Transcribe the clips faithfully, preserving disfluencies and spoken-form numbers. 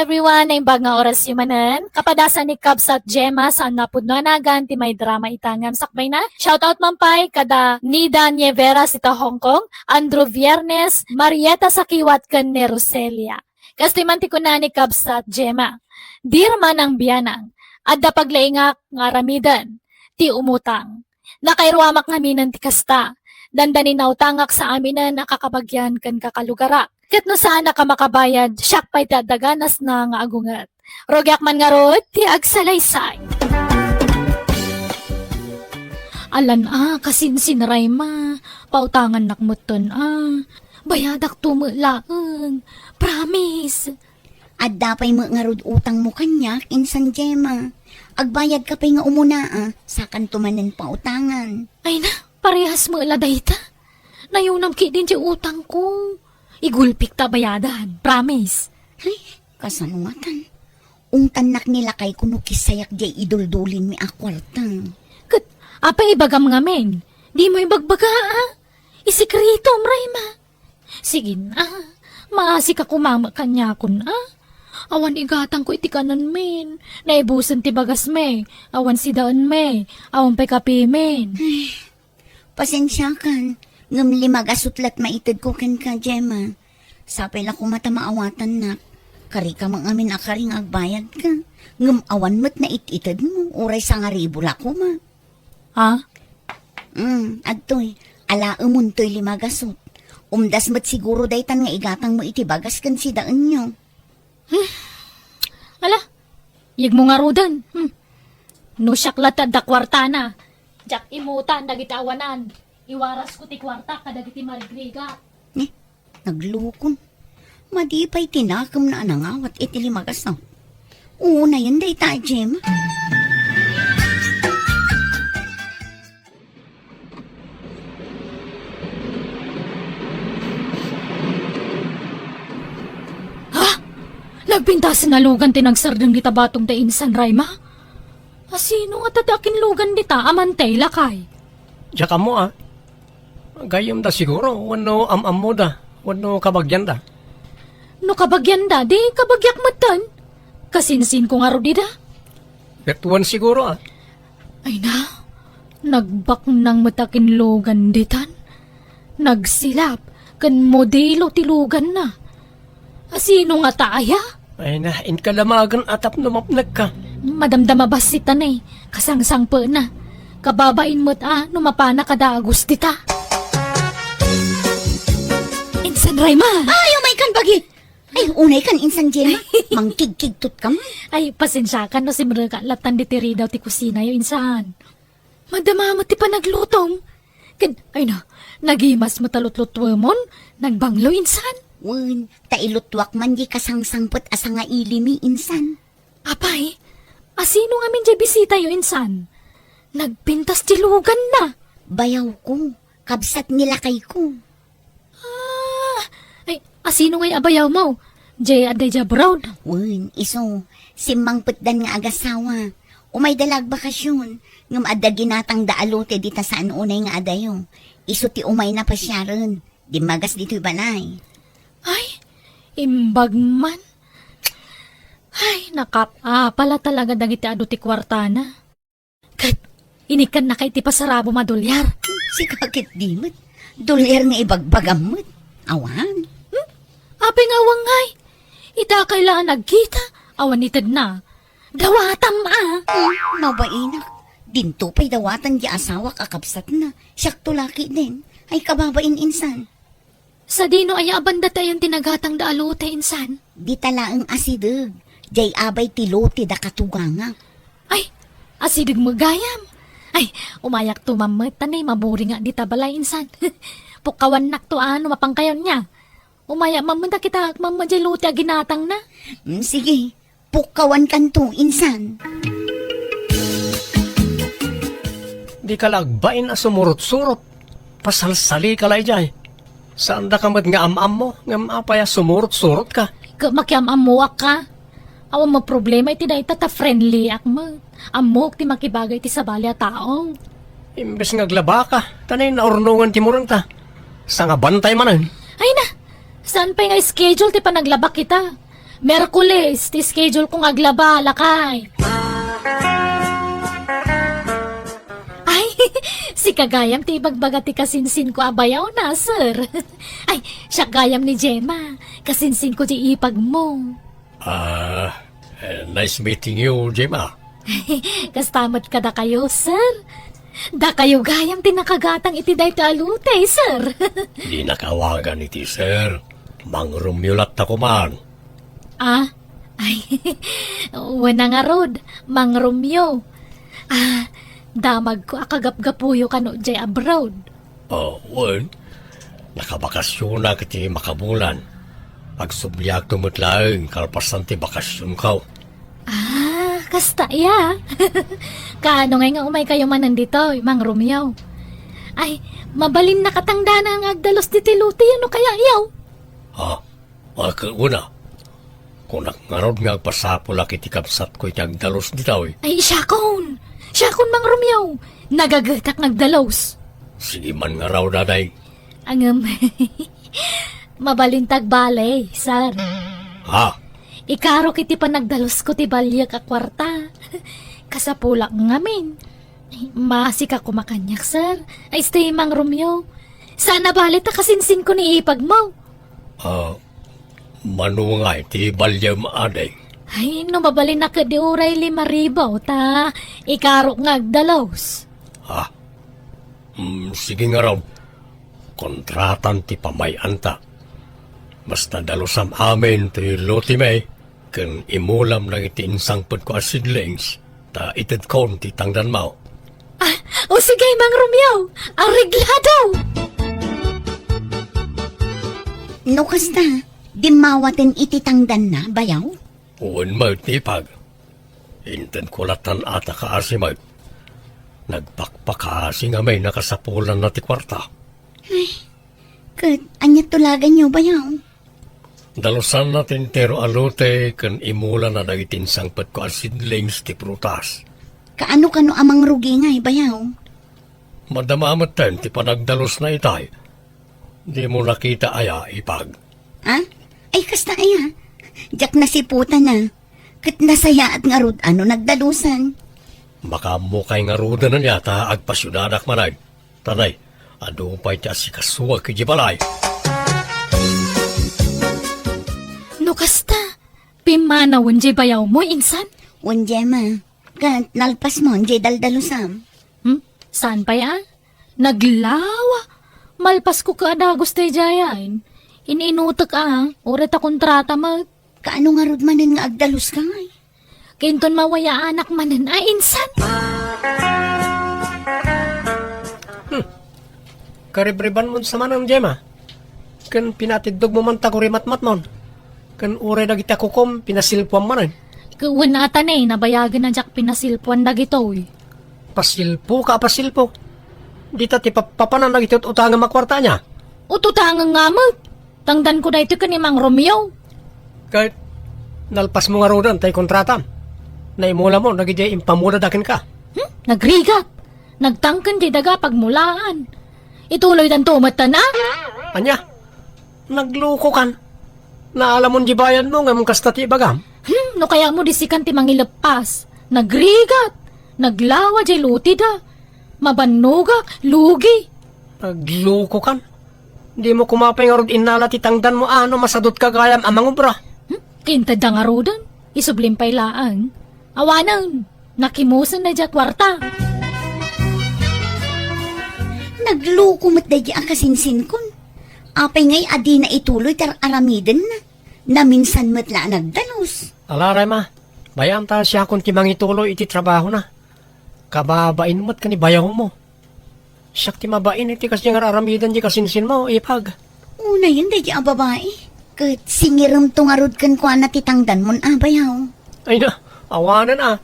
Everyone, naimbag nga oras yu manen. Kapadasan ni Kabsat Gemma, saan napudno a nagan ti may drama ita ngem sakbay na. Shoutout man pay kada Nida Nieveras ita Hong Kong, Andrew Viernes, Marieta Sakiwat ken ni Roselia. Kastoy man ti kuna ni Kabsat Gemma, "Dear Manang Bianang, adda paglaingak nga aramiden ti umutang. Nakairuamak ngaminen ti kasta. Dandani nautangak sa aminen a kakabagian ken kakalugarak. Ket no saanak a makabayad, siak pay ti adda ganasna nga agunget. Rugiak man ngarud ti agsalaysay." Alan a, kasinsin Rayma, pautangannak metten a. Bayadakto met laeng. Promise. Adda pay met ngarud utangmo kaniak, insan Gemma. Agbayadka pay nga umuna a, sakanto manen pautangan. Ay na, parehas met la dayta. Nayunam ketdin ti utangko. Igulpik ta bayadan, promise. Ay, kasano ngatan? Ungtannak ni lakayko no kisayak diay iduldulinmi a kuarta. Ket, apay ibagam ngamin? Dimo ibagbaga a? Isikretom, Rayma. Sige na. Maasika koma met kaniakon a. Awan igatangko iti kanenmin. Naibusen ti bagasmi. Awan sidaenmi. Awan pay kapimin. Pasensiakan, ngem lima gasut la't maitedko kenka, Gemma. Sapay la koma ta maawatannak. Karika met ngamin a kari nga agbayadka. Ngem awan met naititedmo, uray sangaribu la koma. Ha? Mm, adtoy, alaemontoy lima gasut. Umdas met siguro daytan nga igatangmo iti bagas ken sidaenyo. Hmm. Ala, yegmo ngaruden. Hmm. No siak la ti adda kuartana, diak imutan dagiti awanan. Iwarasko ti kuartak kadagiti marigrigak. Ni, naglukon. Madi pay ti nakemna a nangawat iti lima gasut. Unayen dayta, Gemma. Ha? Nagpintas nga lugan ti nagsardeng dita batong da insan, Rayma? Asino nga ta ti akinlugan dita a mantay, lakay? Diak ammo a. Gayyemda siguro, wenno am-ammoda, wenno kabagianda. No kabagianda, di kabagiak metten. Kasinsinko ngarud ida. Ket wen siguro a. Ay na, nagbaknang met a kinlugan ditan. Nagsilap ken modelo ti luganna. Asino ngata aya? Ay na, inka damagen a tapno mapnekka. Madamdama bassit a ne, kasangsangpetna. Kababain met a no mapana kada Agus dita. Insan Rayma! Ay, umaykan bagi! Ay, unaykan insan Gemma. Mangkigkigtot ka man. Ay, pasensiakan no simreka latan diti ridaw ti kusinayo, insan. Madama met ti panaglutom. Ken, ay na, nagimas met a lutlutuemon, nagbanglo insan. Wen, ta iluttuak man di kasangsangpet a sangailimi insan. Apay, asino ngamin diay bisitayo insan? Nagpintas ti luganna. Bayawko, kabsat ni lakayko. Ah, ay, asino ngay a bayawmo? Jay, adda idiay abroad? Wen, isu, simmangpetdan nga agasawa. Umayda la agbakasyon, ngem adda ginatangda a lote dita saan unay nga adayo. Isu ti umayna pasiaren. Dimmagas ditoy balay. Ay, imbag man. Ay, nakap-apa la talaga dagiti adu ti kuartana. Ket, inikkannaka iti pasarabom a dolyar. Sika ket di met. Dolyar nga ibagbagam met. Awan. Hmm? Apay nga awan ngay? Ita kay la a nagkita, awan itedna. Dawatam a. Hmm, mabainak. Dinto pay dawatan di asawak a kabsatna. Siakto la ketdin. Ay kababain insan. Sadino aya a banda ti ayan ti nagatangda a lote, insan? Dita laeng asideg. Jay abay ti lote da katugangak. Ay, asideg met gayam. Ay, umayak to mammet, ta ne, maburing nga dita balay, insan. Pukkawannakto a no mapankayon niya. Umayak mammet, ta kitaak mammet jay lote a ginatangna. Mm, sige. Pukkawankanto, insan. Dika la agbain a sumurot-surot. Pasalsalika la idiay. Saandaka met nga am-ammo, ngem apay a sumurot-surotka? Ket makiam-ammoak ka. Awan met problema iti dayta ta friendlyak met. Ammok ti makibagay iti sabali a tao. Imbes nga aglabaka, ta ne, naurnongan ti murengta. Sangabantay manen. Ay na, saan pay nga schedule ti panaglabak ita? Miyerkules ti schedule ko nga aglaba, lakay. Ay, sika gayam ti ibagbaga ti kasinsinko a bayawna, sir. Ay, siak gayam ni Gemma. Kasinsinko ti ipagmo. Ah, eh, nice meeting you, Gemma. Kasta met kadakayo, sir. Dakayo gayam ti nakagatang iti daytoy a lote, sir. Dinak awagan iti sir. Mang Romeo latta koman. Ah? Ay, wen a ngarud, Mang Romeo. Ah, damagko a kagapgapuyo kano jay abroad. Ah, wen. Nakabakasyonak iti makabulan. Agsubliakto met laeng kalpasan ti bakasyonko. Ah, kasta aya. Kaano ngay nga umaykayo manen ditoy, Mang Romeo? Ay, mabalin nakatangdanan nga agdalus ditoy lote, no kaya, yaw? Ha? Ah, ket una, kunak ngarud nga agpasapulak iti kabsatko iti agdalus ditoy. Ay, siakon! Siakon, Mang Romeo! Nagagetak nga agdalus! Sige man ngarud, aday. Ngem, mabalin ta agbale, sir. Ha? Ikarok iti panagdalusko ti baliek a kuarta. Kasapulak ngamin. Ay, maasika koma kaniak, sir. Ay, stay, Mang Romeo. Saan a bale ta kasinsinko ni ipagmo. Ah, mano ngay ti baliem, ading? Ay, no mabalin a ket di uray lima ribu, ta ikarok nga agdalus. Ha? Hmm, sige ngarud. Kontratan ti pamay-anta. Basta dalusam amin ti lotemi ken imulam dagiti insangpetko a seedlings, ta itedkon ti tangdanmo. Ah, o sige, Mang Romeo, areglado! No kasta, dimmawaten iti tangdanna, bayaw? Wen met, ipag. Intedko lattan a ta kaasi met. Nagpakpakaasi ngamin a kasapulanna ti kuarta. Ay, ket ania tulaganyo, bayaw? Dalusanna ti entero a lote ken imulana dagiti insangpetko a seedlings ti prutas. Kaano-kano a mangrugi ngay, bayaw? Madama metten ti panagdalusna itay. Dimo nakita aya, ipag? Ah? Ay, kasta aya? Diak nasiputana. Ket nasayaat ngarud a no nagdalusan. Makaammokay ngaruden aya ta agpasiudadak manen. Tanay, adu pay ti asikasuak idiay balay. No kasta, pimmanawen diay bayawmo, insan? Wen, Gemma. Ket nalpasmon diay daldalusam. Hmm? Saan pay a? Naglawa! Malpasko ket a dagus daydiayen. In-inutek a, uray ta kontrata met. Kaano ngarud manen nga agdaluska ngay? Kinton mawayaanak manen a insan. Hmm. Karibribanmon sa manen, Gemma. Ken pinatiddogmo man ta kurimatmatmon. Ken uray dagiti a kukom, pinasilpuam manen. Ket wen a ta ne, nabayagen a diak pinasilpuan dagitoy. Pasilpo ka a pasilpo. Dita ti pappapanan dagiti ut-utangem a kuarta ania? Ut-utangem nga met. Tangdanko daytoy ken ni Mang Romeo. Ket nalpasmo ngaruden tay kontratam. Naimulamon dagiti impamuda kenka. Hmm? Nagrigat. Nagtangken ti daga pagmulaan. Ituloydanto metten a? Ania? Naglukokan. Naalamon ti bayadmo ngem kasta ti ibagam. Hmm, no kayatmo di sikan ti mangileppas. Nagrigat. Naglawa diay loteda. Mabannogak, lugi. Naglukokan. Dimo koma pay ngarud innala ti tangdanmo a no masadutka gayam a mangubra. Hmm? Kintedda ngaruden. Isublim pay laeng. Awanen, nakimusen daydiay a kuarta. Nagluko met daydiay a kasinsinkon. Apay ngay a dina ituloy ti ar-aramidenna? Naminsan met la a nagdalus. Alaray, ma. Bayam ta siakon ti mangituloy iti trabahona. Kababain met ken ni bayawmo. Siak ti mabain iti kasdiay nga ar-aramiden ti kasinsinmo, ipag. Unayen daydiay a babai. Ket singiremto ngarud kenkuana ti tangdanmon a bayaw. Ay na, awanen a.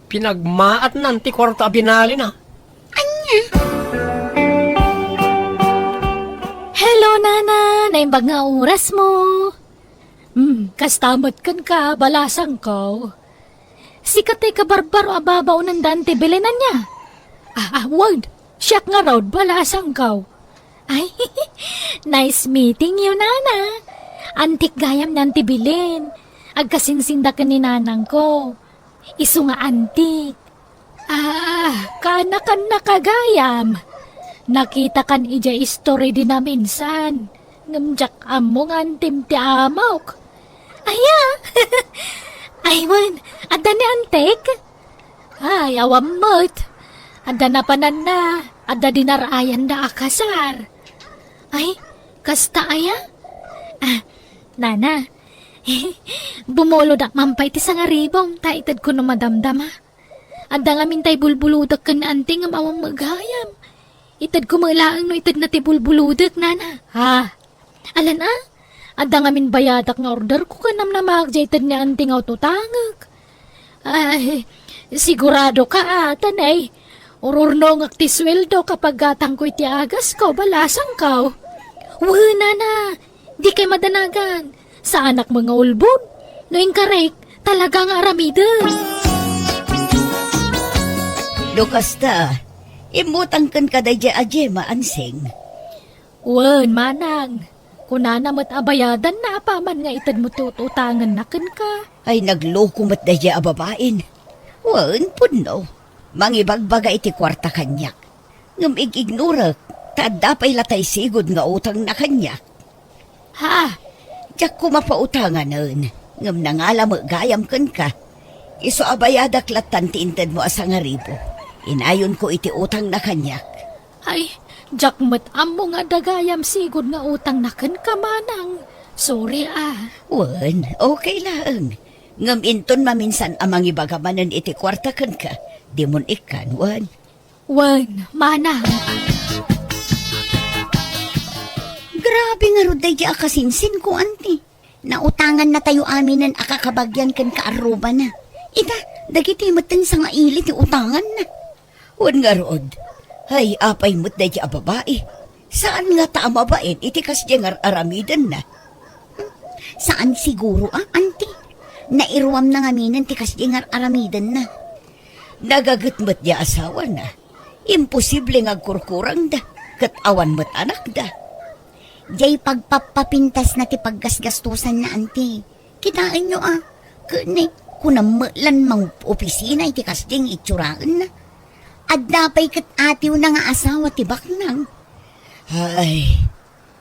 Pinagmaatnan ti kuarta a binalina. Ania? Hello, Nana! Naimbag nga orasmo. Hmm, kasta met kenka, balasangko. Sika ti kabarbaro a babaonen da Auntie Belen ania? Ah, ah, wait. Siak ngarud, balasangko. Ay, nice meeting you, Nana. Antik gayam ni Auntie Belen. Agkasinsinda ken ni nanangko. Isu nga antik. Ah, kaanakan na gayam. Nakitakan idiay istori di naminsan. Ngem diak ammo nga antim ti amok. Aya? Ay, wen, adda ni antik? Ay, awan met. Adda napananna, adda dinarayanna a kasar. Ay, kasta aya? Ah, nana, bumulodak man pay ti sangaribong, ta itedko no madamdama. Adda ngamin tay bulbulodek ken ni anti ngem awan met gayam. Itedko met laeng no itedna ti bulbulodek, nana. Ha? Alan a? Adda ngamin bayadak nga orderko ken namnamaak diay ted ni anti nga ututangek. Ay, sigurado ka a, tanay. Ururnongek ti sueldo kapag gatangko iti agasko, balasangko. Wen, nana, dikay madanagan. Saanak met nga ulbod. No inkarek, talaga nga aramiden. No kasta, immutang kenka daydiay a Gemma, Ansing. Wen, manang. Kunana met a bayadanna apaman nga itedmo ti ut-utangenna kenka. Ay, nagloko met daydiay a babain. Wen, pudno. Mangibagbaga iti kuarta kaniak. Ngem ig-ignorek, ta adda pay latay sigud nga utangna kaniak. Ha? Diak koma pautanganen, ngem nangala met gayam kenka. Isu a bayadak lattan ti intedmo a sangaribu. Inayonko iti utangna kaniak. Ay, diak met ammo nga adda gayam sigud nga utangna kenka, manang. Sorry a. Wen, okay laeng. Ngem inton maminsan a mangibaga manen iti kuarta kenka, dimon ikkan, wen. Wen, manang. Grabe ngarud daydiay a kasinsinko, anti. Nautangannatayo aminen a kakabagian ken kaarrubana. Ita, dagiti metten sangaili ti utanganna. Wen ngarud, ay, apay met daydiay a babai? Saan ngata a mabain iti kasdiay nga ar-aramidenna? Saan siguro a, anti. Nairuamna ngaminen ti kasdiay nga ar-aramidenna. Nagaget met diay asawana. Imposible nga agkurkurangda, ket awan met anakda. Diay pagpappapintasna ti paggasgastosanna, anti. Kitaenyo a, ket ni, kunam met lan mangopisina iti kasdiay nga itsuraenna. Adda pay ket atiwna nga asawa ti baknang. Ay,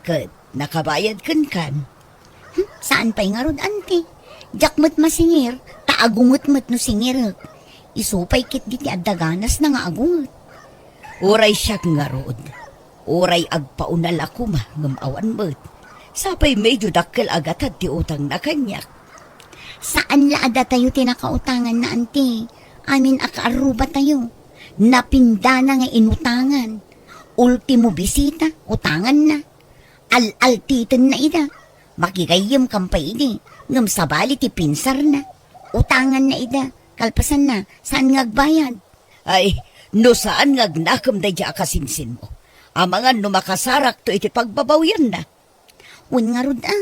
ket nakabayad kenkan? Hmm, saan pay ngarud, anti? Diak met masingir, ta agunget met no singirek. Isu pay ketdi ti adda ganasna nga agunget. Uray siak ngarud, uray agpaunal a koma ngem awan met. Sapay medyo dakkel a gatad ti utangna kaniak. Saan la a datayo ti nakautanganna, anti. Amin a kaarrubatayo. Napindana nga inutangan. Ultimo bisita, utanganna. Al-altitenna ida. Makigayyemkan pay idi, ngem sabali ti pinsarna. Utanganna ida, kalpasanna, saan nga agbayad. Ay, no saan nga agnakem daydiay a kasinsinmo. Amangan no makasarakto iti pagbabawianna. Wen ngarud a,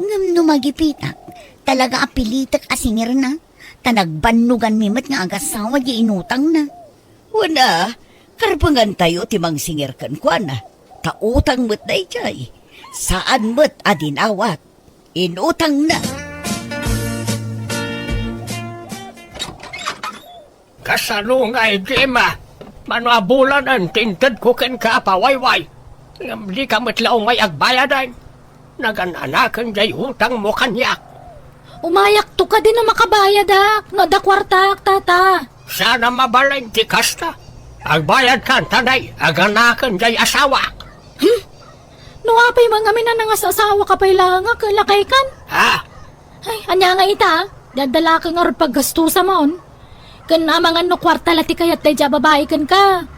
ngem no magipitak, talaga a pilitek a singirna, ta nagbannoganmi met nga agasawa diay inutangna. Wen a, karbengantayo ti mangsingir kenkuana, ta utang met daydiay. Saan met a dinawat. Inutangna. Kasano ngay, Gemma? Mano a bulanen ti intedko kenka a pawayway? Ngem dika met la umay agbayadan. Nagan-anaken diay utangmo kaniak. Umayakto kadi no makabayadak, no adda kuartak, tata. Saan a mabalin ti kasta. Agbayadkan, tanay, aganaken diay asawak. Hmm? No apay man ngamin a nangas-asawaka pay laeng, ket lakaykan? Ha? Ay, ania nga ita? Daddalaka ngarud paggastusam. Ken amangan no kuarta la ti kayat daydiay a babai kenka.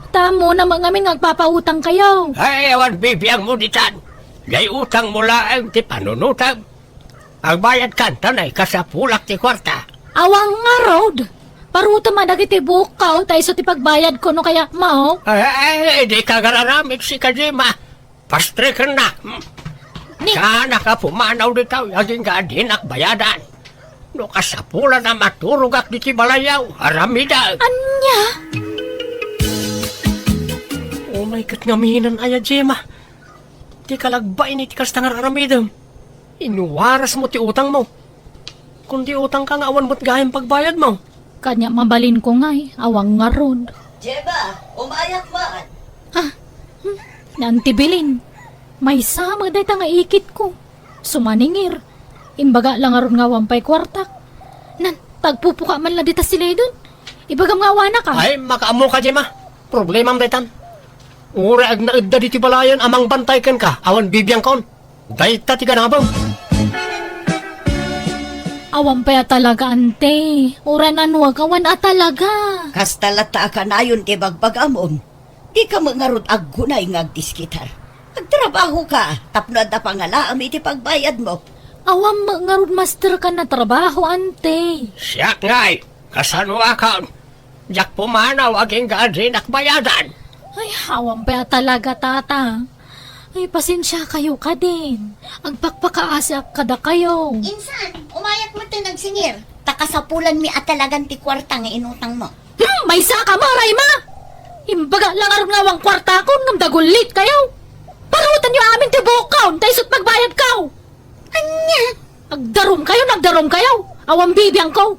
Ta ammona met ngamin nga agpapautangkayo. Ay, awan bibiangmo ditan. Diay utangmo laeng ti panunotem. Agbayadkan, tanay, kasapulak ti kuarta. Awan ngarud. Parutem a dagiti buokko, ta isu ti pagbayadko no kayatmo. Ay, ay, dika agar-aramid, sika, Gemma. Pastrekennak. Hmm. Ni- Saanak a pumanaw ditoy, agingga a dinak bayadan. No kasapulan a maturogak ditoy balayyo, aramidek. Ania? Unay ket ngamin aya, Gemma. Dika la agbain iti kasta nga ar-aramidem. Inuarasmo ti utangmo. Kundi utangka nga awan met gayam pagbayadmo. Kanya mabalinko ngay, awan ngarud. Jeba, umayak man. Ah, hmm, nanti Bilin. Maysa met dayta nga ikitko. Sumaningir. Imbaga la ngarud nga awan pay kuartak. Nan, tagpupuka man la dita si Ledon. Ibagam nga awanak, ah. Ay, makaammoka, Jema. Problemam daytan. Uray agnaedda ditoy balayen a mangbantay kenka, awan bibiangkon. Dayta ti ganabem. Awan pay a talaga, ante. Uray nanuag, awan a talaga. Kasta latta a kanayon ti bagbagamon. Dika met ngarud aggunay nga agdiskitar. Agtrabahoka tapno adda pangalaam iti pagbayadmo. Awan met ngarud masterka a trabaho, ante. Siak ngay, kasanoakon? Diak pumanaw agingga a dinak bayadan. Ay, awan pay a talaga, tata. Ay, pasensiakayo kadin. Agpakpakaasiak kadakayo. Insan, umayak met ti nagsingir. Ta kasapulanmi a talagan ti kuarta nga inutangmo. Hmm, maysaka met, Rayma! Imbaga la ngarud nga awan kuartakon ngem dagullit kayo. Paruotenyo amin ti buokkon, ta isu't magbayadko. Ania? Agdarumkayo, agdarumkayo. Awan bibiangko.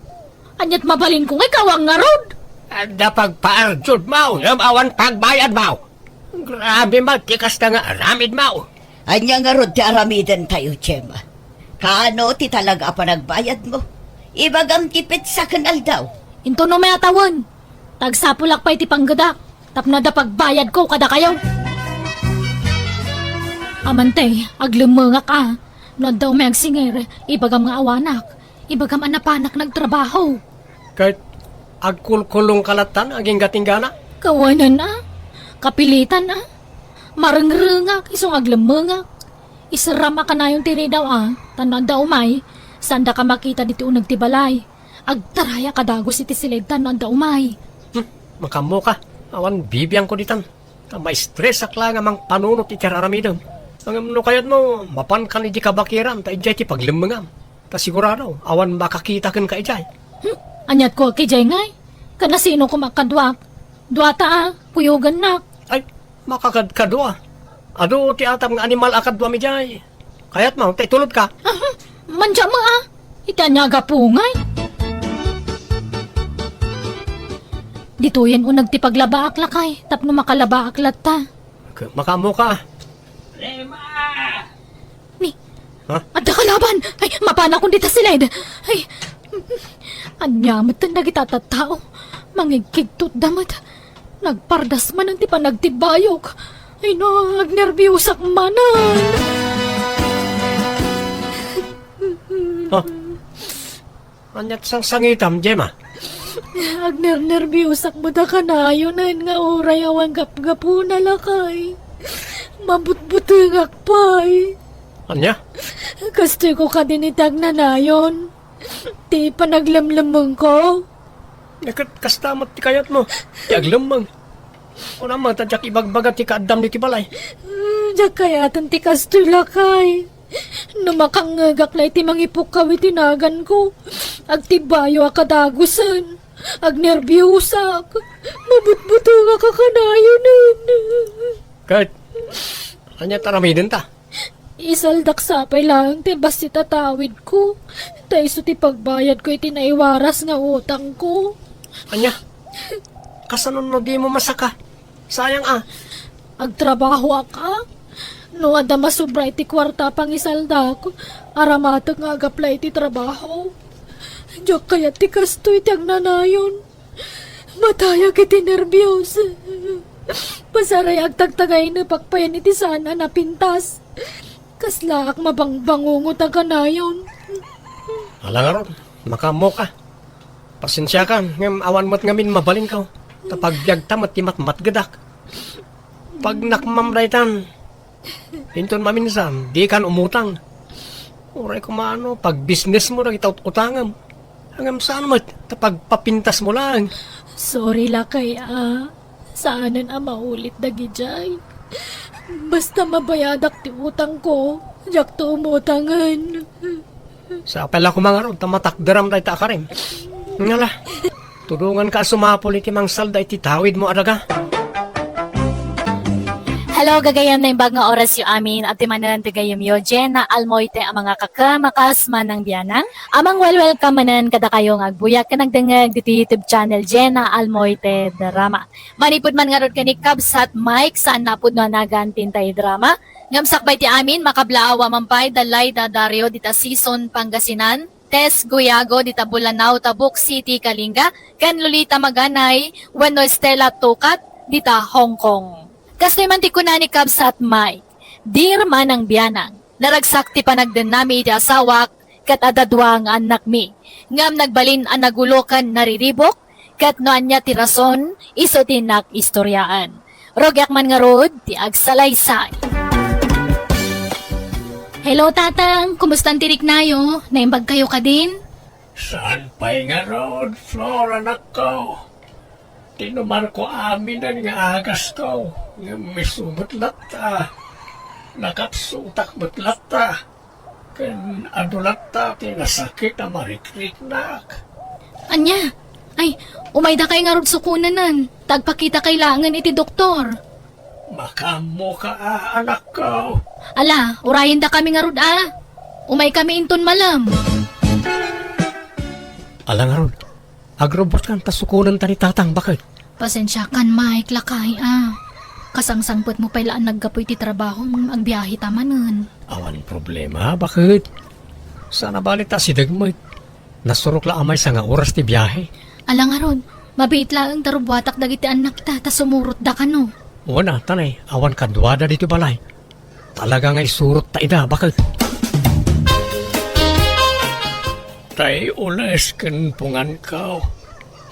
Ania't mabalinko ngay, awan ngarud. Adda pagpaardiodmo, ngem awan pagbayadmo. Grabe met ti kasta nga aramidmo. Ania ngarud ti aramidentayo, Gemma? Kaano ti talaga a panagbayadmo? Ibagam ti petsa ken aldaw. Intono met a tawen. Ta agsapulak pay ti panggedak tapno adda pagbayadko kadakayo. Amante, aglemmengak a. No adda umay agsingir, ibagam nga awanak. Ibagam a napanak nagtrabaho. Ket agkulkulongka lattan agingga tinggana? Kawanen a. Kapilitan a. Marengrengak, isu nga aglemmengak. Iserram a kanayon ti ridaw a, ta no adda umay, saandaka makita ditoy uneg ti balay. Agtarayak a dagus iti siled ta no adda umay. Hmm, makaammoka. Awan bibiangko ditan. Ta maistresak laeng a mangpanunot iti ar-aramidem. Ngem no kayatmo, mapankan idi kabakiran ta idiay ti paglemmengam. Ta sigurado, awan makakita kenka idiay. Hmm, aniatko a idiay ngay? Ken asino koma a kaduak? Duata a, kuyogannak. Ay, makakadkadua. Adu ti atap nga animal a kaduam idiay. Kayatmo, ta itulodka? Aha, mandiak met a. Iti ania a gapu ngay? Ditoyen uneg ti paglabaak, lakay, tapno makalabaak latta. K-, makaammoka. Ni, Ha? Adda kalaban! Ay, mapanakon dita siled! Ay, ania met dagita a tattao? Mangigkigtotda met. Nagpardas manen ti panagtibbayok. Ay no, agnerbiosak manen. Ha? Ania't sangsangitam, Gemma? Agnernerbiosak met a kanayonen nga uray awan gapgapuna, lakay. Mabutbutengak pay. Ania? Kastoyko kadin iti agnanayon. Ti panaglemlemmengko. Ket kasta met ti kayatmo. Ti aglemmeng. Kunam ta diak ibagbaga ti kaaddam ditoy balay. Diak kayaten ti kastoy, lakay. No makangngegak la iti mangipukkaw iti naganko, agtibbayo a kadagusen, agnerbiosak, mabutbutengak a kanayonen. Ket, ania ti aramidenta? Isaldak sapay laeng ti bassit a tawidko, ta isu ti pagbayadko iti naiwaras nga utangko. Ania? Kasano no dimo masaka? Sayang a. Agtrabahoak a. No adda masobra iti kuarta a pangisaldak, aramatek nga agapla iti trabaho. Diak kayat ti kastoy ti agnanayon. Matayak iti nerbios. Pasaray agtagtagaynepak payen iti saan a napintas. Kaslaak mabangbangungot a kanayon. Ala ngarud, makaammoka. Pasensiakan, ngem awan met ngamin mabalinko. Ta pagbiagta met ti matmatgedak. Pagnakmam daytan, inton maminsan, dikan umutang. Uray koma no, pagbisnesmo dagita ut-utangem. Ngem saan met, ta pagpapintasmo laeng. Sorry, lakay, a. Saanen a maulit dagidiay. Basta mabayadak ti utangko, diakto umutangen. Sapay la koma ngarud ta matakderam dayta a karim. Ngala, tudonganka a sumapul iti mangsalda iti tawidmo a daga. Hello, gagayyem, naimbag nga orasyo amin. Adtoy manen ti gayyemyo, Jenna Almoite, a mangakakem a kas Manang Bianang. A mangwelwelcome manen kadakayo nga agbuyat ken agdengngeg ditoy YouTube channel, Jenna Almoite Drama. Manipud man ngarud ken ni Kabsat Mike, saan a pudno a nagan ti intay drama. Ngem sakbay ti amin, makablaaw a man pay da Laida Dario dita Sison, Pangasinan, Tess Guyago dita Bolanao, Tabuk City, Kalinga, ken Lolita Maganay wenno Stella Tukat dita Hong Kong. Kastoy man ti kuna ni Kabsat Mike, "Dear Manang Bianang, naragsak ti panagdennami iti asawak ket adda dua nga annakmi, ngem nagbalin a nagulo ken nariribuk, ket no ania ti rason, isu ti innak istoriaen. Rugiak man ngarud ti agsalaysay." Hello, Tatang. Kumusta ti riknayo? Naimbag kayo kadin? Saan pay ngarud, Flor, anakko? Tinumarko aminen nga agasko, ngem isu met latta. Nakapsutak met latta. Ken adu latta ti nasakit a marikriknak. Ania? Ay, umaydakay ngarud sukonanen, ta agpakitakay laengen iti doktor. Makaammoka a, anakko. Ala, urayendakami ngarud a. Umaykami inton malem. Ala ngarud, agrubbuatkan ta sukonenta ni Tatang, baket. Pasensiakan, Mike, lakay a. Kasangsangpetmo pay la a naggapu iti trabahom ngem agbiaheta manen. Awan problema, baket. Saan a bale ta asideg met. Nasurok la a maysa nga oras ti biahe. Ala ngarud, mabiit laeng ta rubbuatak dagiti annakta ta sumurotda kano. Wen a, ta ne, awan kaduada ditoy balay. Talaga nga isurotta ida, baket. Tay ules ken punganko.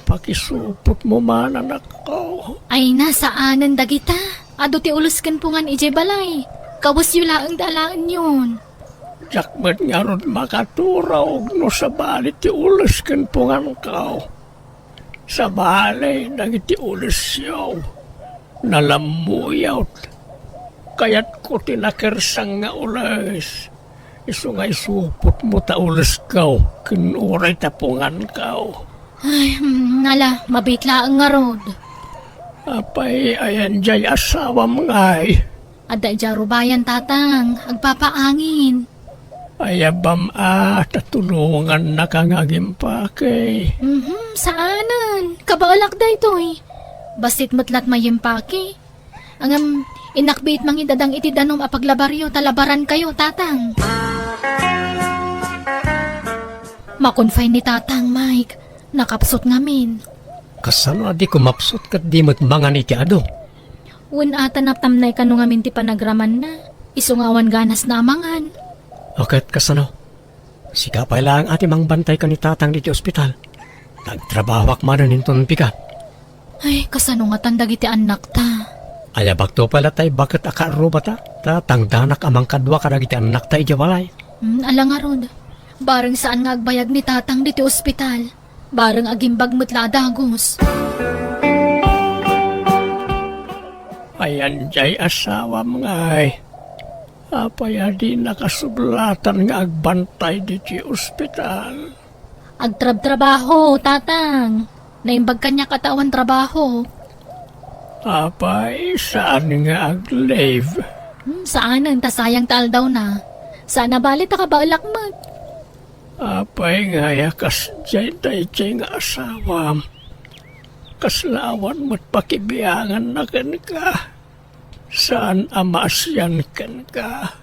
Pakisupotmo man, anakko. Ay, na, saanen dagita. Adu ti ules ken pungan idiay balay. Kawesyo laeng ti alaenyon. Diak met ngarud makaturog no sabali ti ules ken punganko. Sabali dagiti ulesyo, nalammuyot. Kayatko ti nakersang nga ules. Isu nga isupotmo ta ulesko ken uray ta punganko. Ay, hmm, ala, mabiit laeng ngarud. Apay, ayan jay asawam ngay? Adda idiay rubayan, Tatang. Agpapaangin. Ayabam a, ta tulongannaka nga agimpake. Mhm, saanen. Kabaelak daytoy. Bassit met la't mayimpake. Ngem, innak biit mangidadang iti danum a paglabaryo ta labarankayo, Tatang. Makunfine ni Tatang, Mike. Nakapsut ngamin. Kasano a di kumapsut ket di met mangan iti adu? Wen a, ta naptamnay kano ngamin ti panagramanna. Isu nga awan ganasna a mangan. O ket kasano? Sika pay laeng a ti mangbantay ken ni Tatang ditoy ospital. Nagtrabahoak manen inton bigat. Ay, kasano ngatan dagiti annakta? Ayabakto pay latta, baket a kaarrubata, ta tangdanak a mangkadua kadagiti annakta idiay balay. Hmm, ala ngarud. Bareng saan nga agbayag ni Tatang ditoy ospital. Bareng agimbag met la a dagus. Ayan jay asawam ngay? Apay a di nakasublatan nga agbantay ditoy ospital? Agtrabtrabaho, Tatang. Naimbag kaniak a ta awan trabaho. Apay, saan nga ag-leave? Hmm, saanen, ta sayang ta aldawna. Saan a bale ta kabaelak met. Apay ngay a kasdiay daydiay nga asawam? Kasla awan met pakibianganna kenka. Saan a maasian kenka.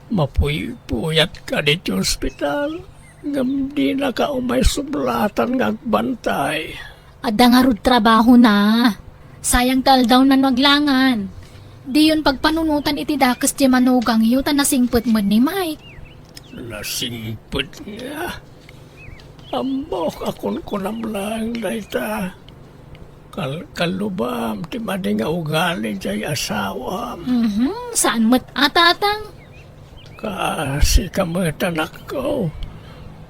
Mapuypuyatka ditoy ospital, ngem dinaka umay sublatan nga agbantay. Adda ngarud trabahona. Sayang ta aldawna no aglangan. Diyon pagpanunotan iti dakes ti manugangyo ta nasingpet met ni Mike. Nasingpet nga? Ammok a kunkunam laeng dayta. Kalkalubam ti madi nga ugali jay asawam. Mhm, saan met a, Tatang? Kaasika met, anakko.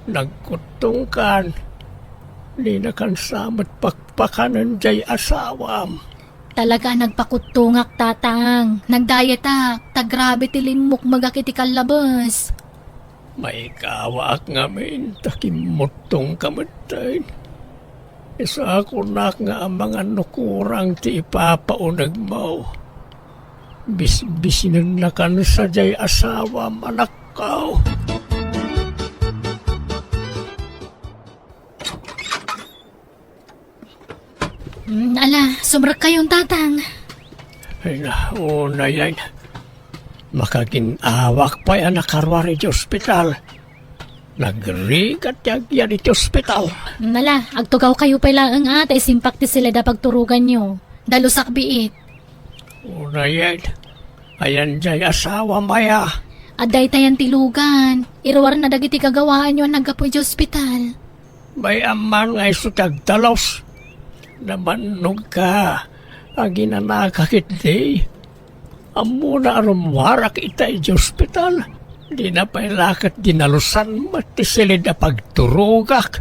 Nagkuttongkan. Dinakan sa met pakpakanen jay asawam. Talaga a nagpakuttongak, Tatang. Nagdayetak, ta grabe ti limmukmegak iti kallabes. Maikawaak ngamin ta kimmuttongka metten. Isakunak nga amangan no kurang ti ipapaunegmo. Bisbisinennakan sadiay asawam, anakko. Mm, ala, sumrekkayon, Tatang. Ay na, unayen. Makagin-awak pay a nakaruar iti ospital. Nagrigat ti agyan iti ospital. Mm, ala, agtugawkayo pay laeng a, ta isimpak ti siled a pagturoganyo. Dalusak biit. Unayen, ayan diay asawam aya? Adda itayan ti lugan. Iruarna dagiti gagawaanyo a naggapu iti ospital. Bay-am man nga isu ti agdalus. Namannogka, aginanaka ketdi. Ammona a rummuarak ita iti ospital. Dina pay la ket dinalusan met ti siled a pagturogak.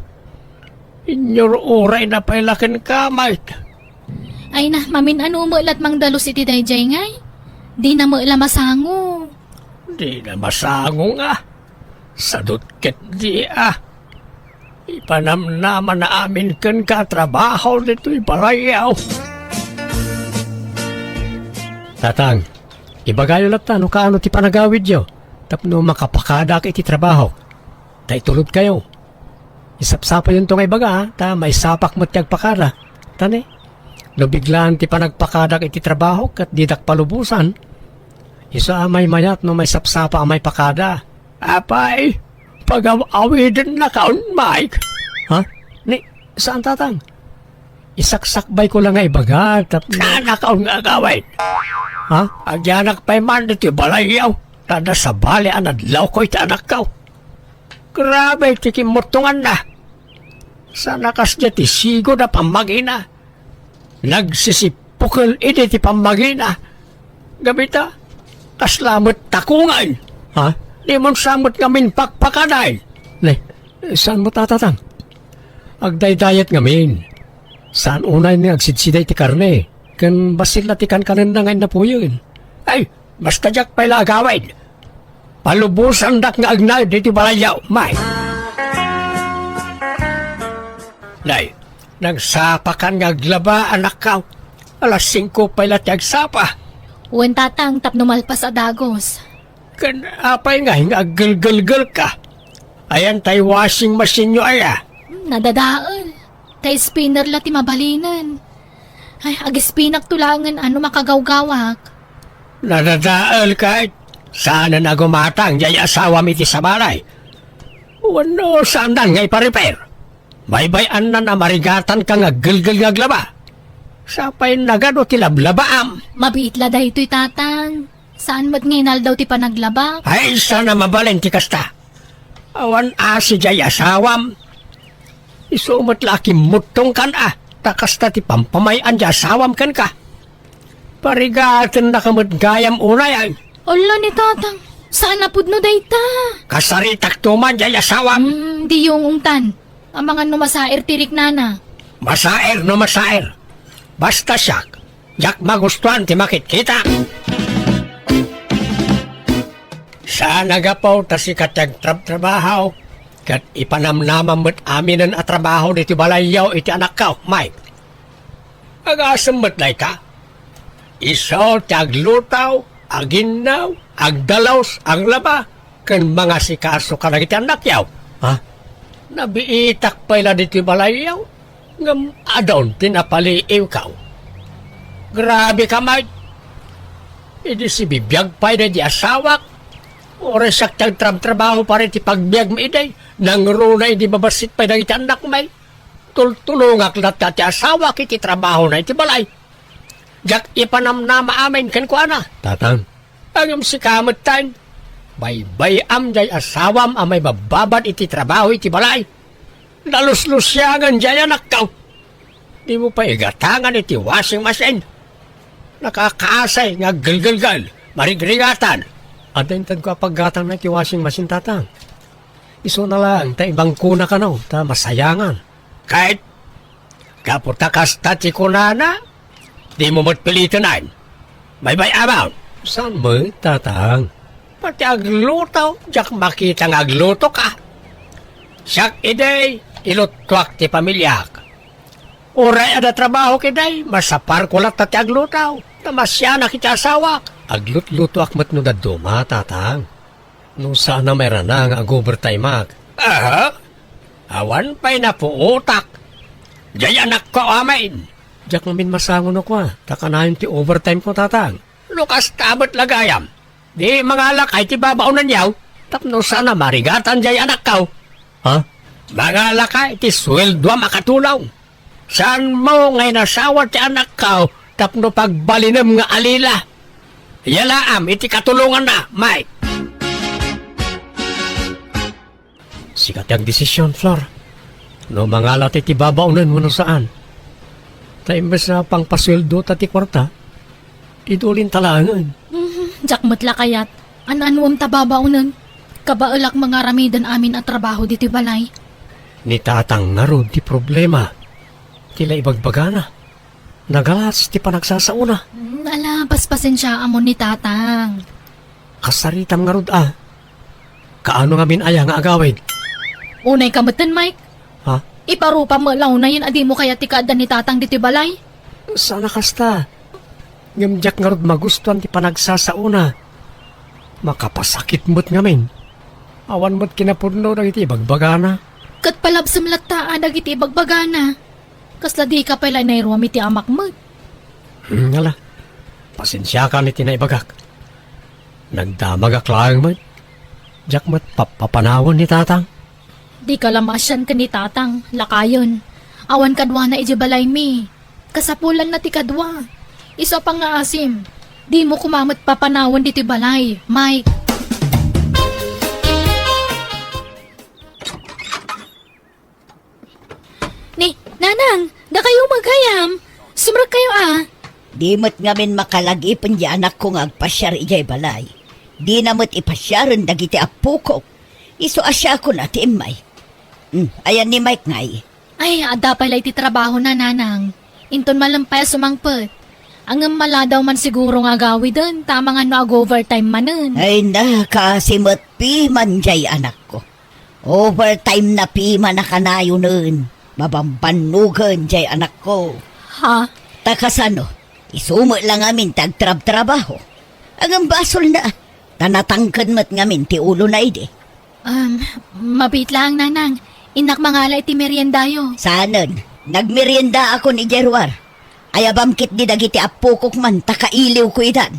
Inyur-urayna pay la kenka, Mike. Ay na, mamin-ano met la ti mangdalus iti daydiay ngay? Dina met la masango. Dina masango nga. Sadut ketdi a. Ipanamnamana amin kenka a trabaho ditoy balayyo. Tatang, ibagayo latta no kaano ti panagawidyo tapno makapakadak iti trabaho. Ta itulodkayo. Isapsapayonto nga ibaga, ta maisapak met ti agpakada. Ta ne, no biglaan ti panagpakadak iti trabaho ket didak palubosan, isu a maymayat no maisapsapa a maipakada. Apay, pagaw-awidennakaon, Mike. Ha? Ni, saan, Tatang? Isaksakbayko la nga ibaga, tap- Saanakaon nga agawid? Ha? Agyanak pay man ditoy balayyo, ta adda sabali a nadlawko iti anakko. Grabe ti kimmuttonganna. Sana kasdiay ti sigud a pammagina. Nagsisipukel idi ti pammagina. Gapu ta, kasla met takongen. Ha? Dimon sa met ngamin pakpakadan. Ne, saan met a, Tatang? Agdaydayat ngamin. Saan unay nga agsidsida iti karne. Ken bassit la ti kankanenna nga innapuyen. Ay, basta diak pay la agawid. Palubosandak nga agnaed iti balayyo, Mike. Nay, nagsapakan nga aglaba, anakko. Alas singko pay la ti agsapa. Wen, Tatang, tapno malpas a dagus. Ken apay ngay nga aggelgelgelka? Ayan tay washing machine-yo aya? Hmm, nadadael. Ta spinner la ti mabalinen. Ay, agispinakto laengen a no makagawgawak. Nadadael ket saanen a gumatang diay asawam iti sabali. Wenno saandan nga ipa-repair? Baybay-annan a marigatanka nga aggelgel nga aglaba. Sapay nagadu ti lablabaam. Mabiit la daytoy, Tatang. Saan met nga inaldaw ti panaglabak? Ay, saan a mabalin ti kasta. Awan asi diay asawam. Isu met la a kimmuttongkan a, ta kasta ti pampamay-an ti asawam kenka. Parigatennaka met gayam unay, ay. Ala ni Tatang, saan a pudno dayta. Kasaritakto man diay asawam. Hmm, diyo ungtan. Amangan no masaer ti riknana. Masaer no masaer. Basta siak, diak magustuan ti makitkita. Saan a gapu ta sika ti agtrabtrabaho, ket ipanamnamam met aminen a trabaho ditoy balayyo iti anakko, Mike. Agasem met dayta. Isu ti agluto, aginnaw, agdalus, aglaba, ken mangasikaso kadagiti annakyo. Ha? Nabiitak pay la ditoy balayyo, ngem adun ti napaliiwko. Grabe ka met. Idi sibibiag pay daydi asawak, uray siak ti agtrabtrabaho para iti pagbiagmi idi, nangruna idi mabassit pay dagiti annakmi. Tultulongak latta ti asawak iti trabahona iti balay. Diak ipanamnama amin kenkuana. Tatang. Ngem sika metten, baybay-am diay asawam a maibabbabad iti trabaho iti balay. Naluslusiangen diay anakko. Dimo pay igatangan iti washing machine. Nakakaasay nga aggelgelgel, marigrigatan. Adda intedko a paggatangna iti washing machine, Tatang. Isuna laeng ta ibangkona kano, ta masayangan. Ket, gapu ta kasta ti kunana, dimo met pilitenen. Baybay-amon. Saan met, Tatang? Pati agluto, diak makita nga aglutoka. Siak idi, iluttuak ti pamiliak. Uray adda trabahok idi, masaparko latta ti agluto. Namasianak iti asawak. Aglutlutoak met no dadduma, tatang. No saan a mairana nga ag-overtimeak. Aha? Awan pay napuotak. Jay anakko amin. Diak ngamin masango no kua, ta kanayon ti overtime ko, tatang. No kasta met la gayam, di mangalakay ti babaonanyo, tapno saan a marigatan jay anakko. Ha? Mangalakay ti sueldoam a katulong. Saanmo nga inasawa ti anakko tapno pagbalinem nga alila? Yalaam iti katulonganna, Mike. Sika ti agdesisyon, Flor. No mangala ti, ti babaonen wenno saan. Ta imbes a pangpasueldo ta ti kuarta, idulinta laengen. Mhm, diak met la kayat. An-anuem ta babaonen. Kabaelak mangaramiden amin a trabaho ditoy balay. Ni tatang ngarud ti problema. Ti la ibagbagana. Nagalas ti panagsasaona. Mm, ala, paspasensiaam ni tatang. Kasaritam ngarud a. Kaano ngamin aya nga agawid? Unay ka metten, Mike. Ha? Iparupam met la unayen a dimo kayat ti kaadda ni tatang ditoy balay. Saan a kasta. Ngem diak ngarud magustuan ti panagsasaona. Makapasakit met ngamin. Awan met kinapudno dagiti ibagbagana. Ket palabsem latta a dagiti ibagbagana. Kasla dika pay la inayruam iti amak met. Hmm, ala. Pasensiakan iti naibagak. Nagdamagak laeng met. Diak met pappapanawen ni tatang. Dika la maasian ken ni tatang, lakayen. Awan kaduana idiay balaymi. Kasapulanna ti kadua. Isu a pangngaasim. Dimo koma met papanawen ditoy balay, Mike. Ni, Nanang, dakayo met gayam. Sumrekkayo a. Di met ngamin makalagipen ti anakko nga agpasiar idiay balay. Dina met ipasiaren dagiti appokok. Isu a siakon a ti immay. Hmm, ayan ni Mike ngay? Ay, adda pay la iti trabahona, Nanang. Inton malem pay a sumangpet. Ngem maladaw man siguro nga agawiden, ta amangan no ag-overtime manen. Ay, nakaasi met piman jay anakko. Overtime na piman a kanayonen. Mabambannogen jay anakko. Ha? Ta kasano? Isu met la ngamin ti agtrabtrabaho. Ngem basolna. Ta natangken met ngamin ti ulona idi. Um, mabiit laeng, Nanang. Innak mangala iti meriendayo. Saanen. Nagmeriendaakon idiay ruar. Ayabam ketdi dagiti appokok man ta kailiwko idan.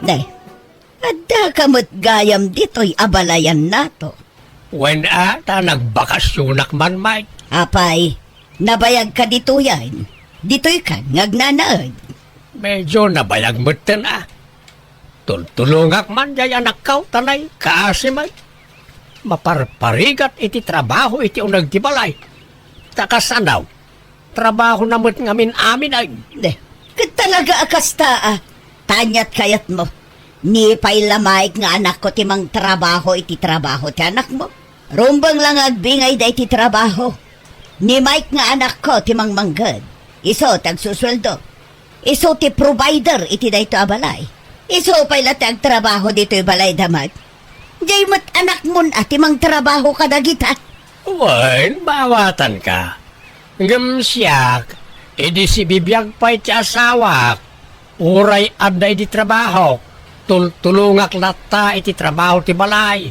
Ne, addaka met gayam ditoy a balayannato. Wen a, ta nagbakasionak man, Mike. Apay, nabayagka ditoyen. Ditoykan nga agnanaed. Medyo nabayag metten a. Tultulongak man jay anakko, ta nay, kaasi met. Maparparigat iti trabaho iti uneg ti balay. Ta kasano? Trabahona met ngamin amin ay. Ne, ket talaga a kasta a. Taniat kayatmo. Ni pay la Mike nga anakko ti mangtrabaho iti trabaho ti anakmo. Rumbeng la nga agbingay daytoy trabaho. Ni Mike nga anakko ti mangmangged. Isu ti agsusueldo. Isu ti provider iti daytoy a balay. Isu pay la ti agtrabaho ditoy balay da Mike. Jay met anakmon a ti mangtrabaho kadagita. Wen, maawatanka. Ngem siak, idi sibibiag pay ti asawak, uray adda idi trabahok, tultulongak latta iti trabaho ti balay.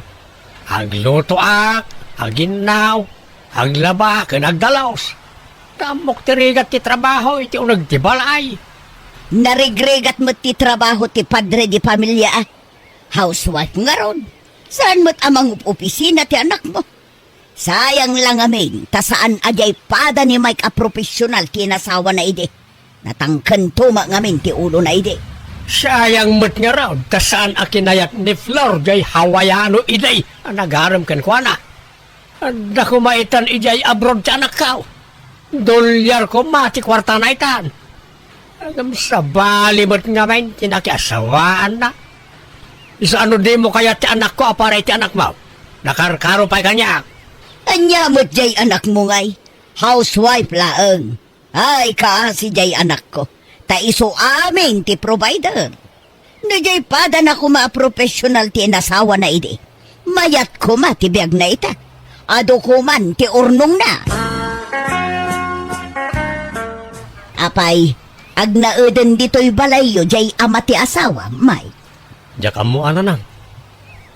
Aglutoak, aginnaw, aglaba, ken agdalus. Ta ammok ti rigat ti trabaho iti uneg ti balay. Narigrigat met ti trabaho ti padre di pamilia, a. Housewife ngarud. Saan met a mangup-opisina ti anakmo. Sayang la ngamin, ta saan a jay pada ni Mike a profesional ti inasawana idi. Natangkento met ngamin ti ulona idi. Sayang met ngarud, ta saan a kinayat ni Flor jay Hawaiano idi a nagarem kenkuana. Adda koma itan idiay abroad ti anakko. Dolyar koma ti kuartana itan. Ngem sabali met ngamin ti nakiasawaanna. Isu a no dimo kayat ti anakko a para iti anakmo. Nakarkaro pay kaniak. Ania met jay anakmo ngay? Housewife laeng. Ay, kaasi jay anakko. Ta isu amin ti provider. No jay padana koma a professional ti inasawana idi, mayat koma ti biagna ita. Adu koman ti urnongna. Apay, Agnaeden ditoy balayyo diay ama ti asawam, Mike? Diak ammo, Nanang.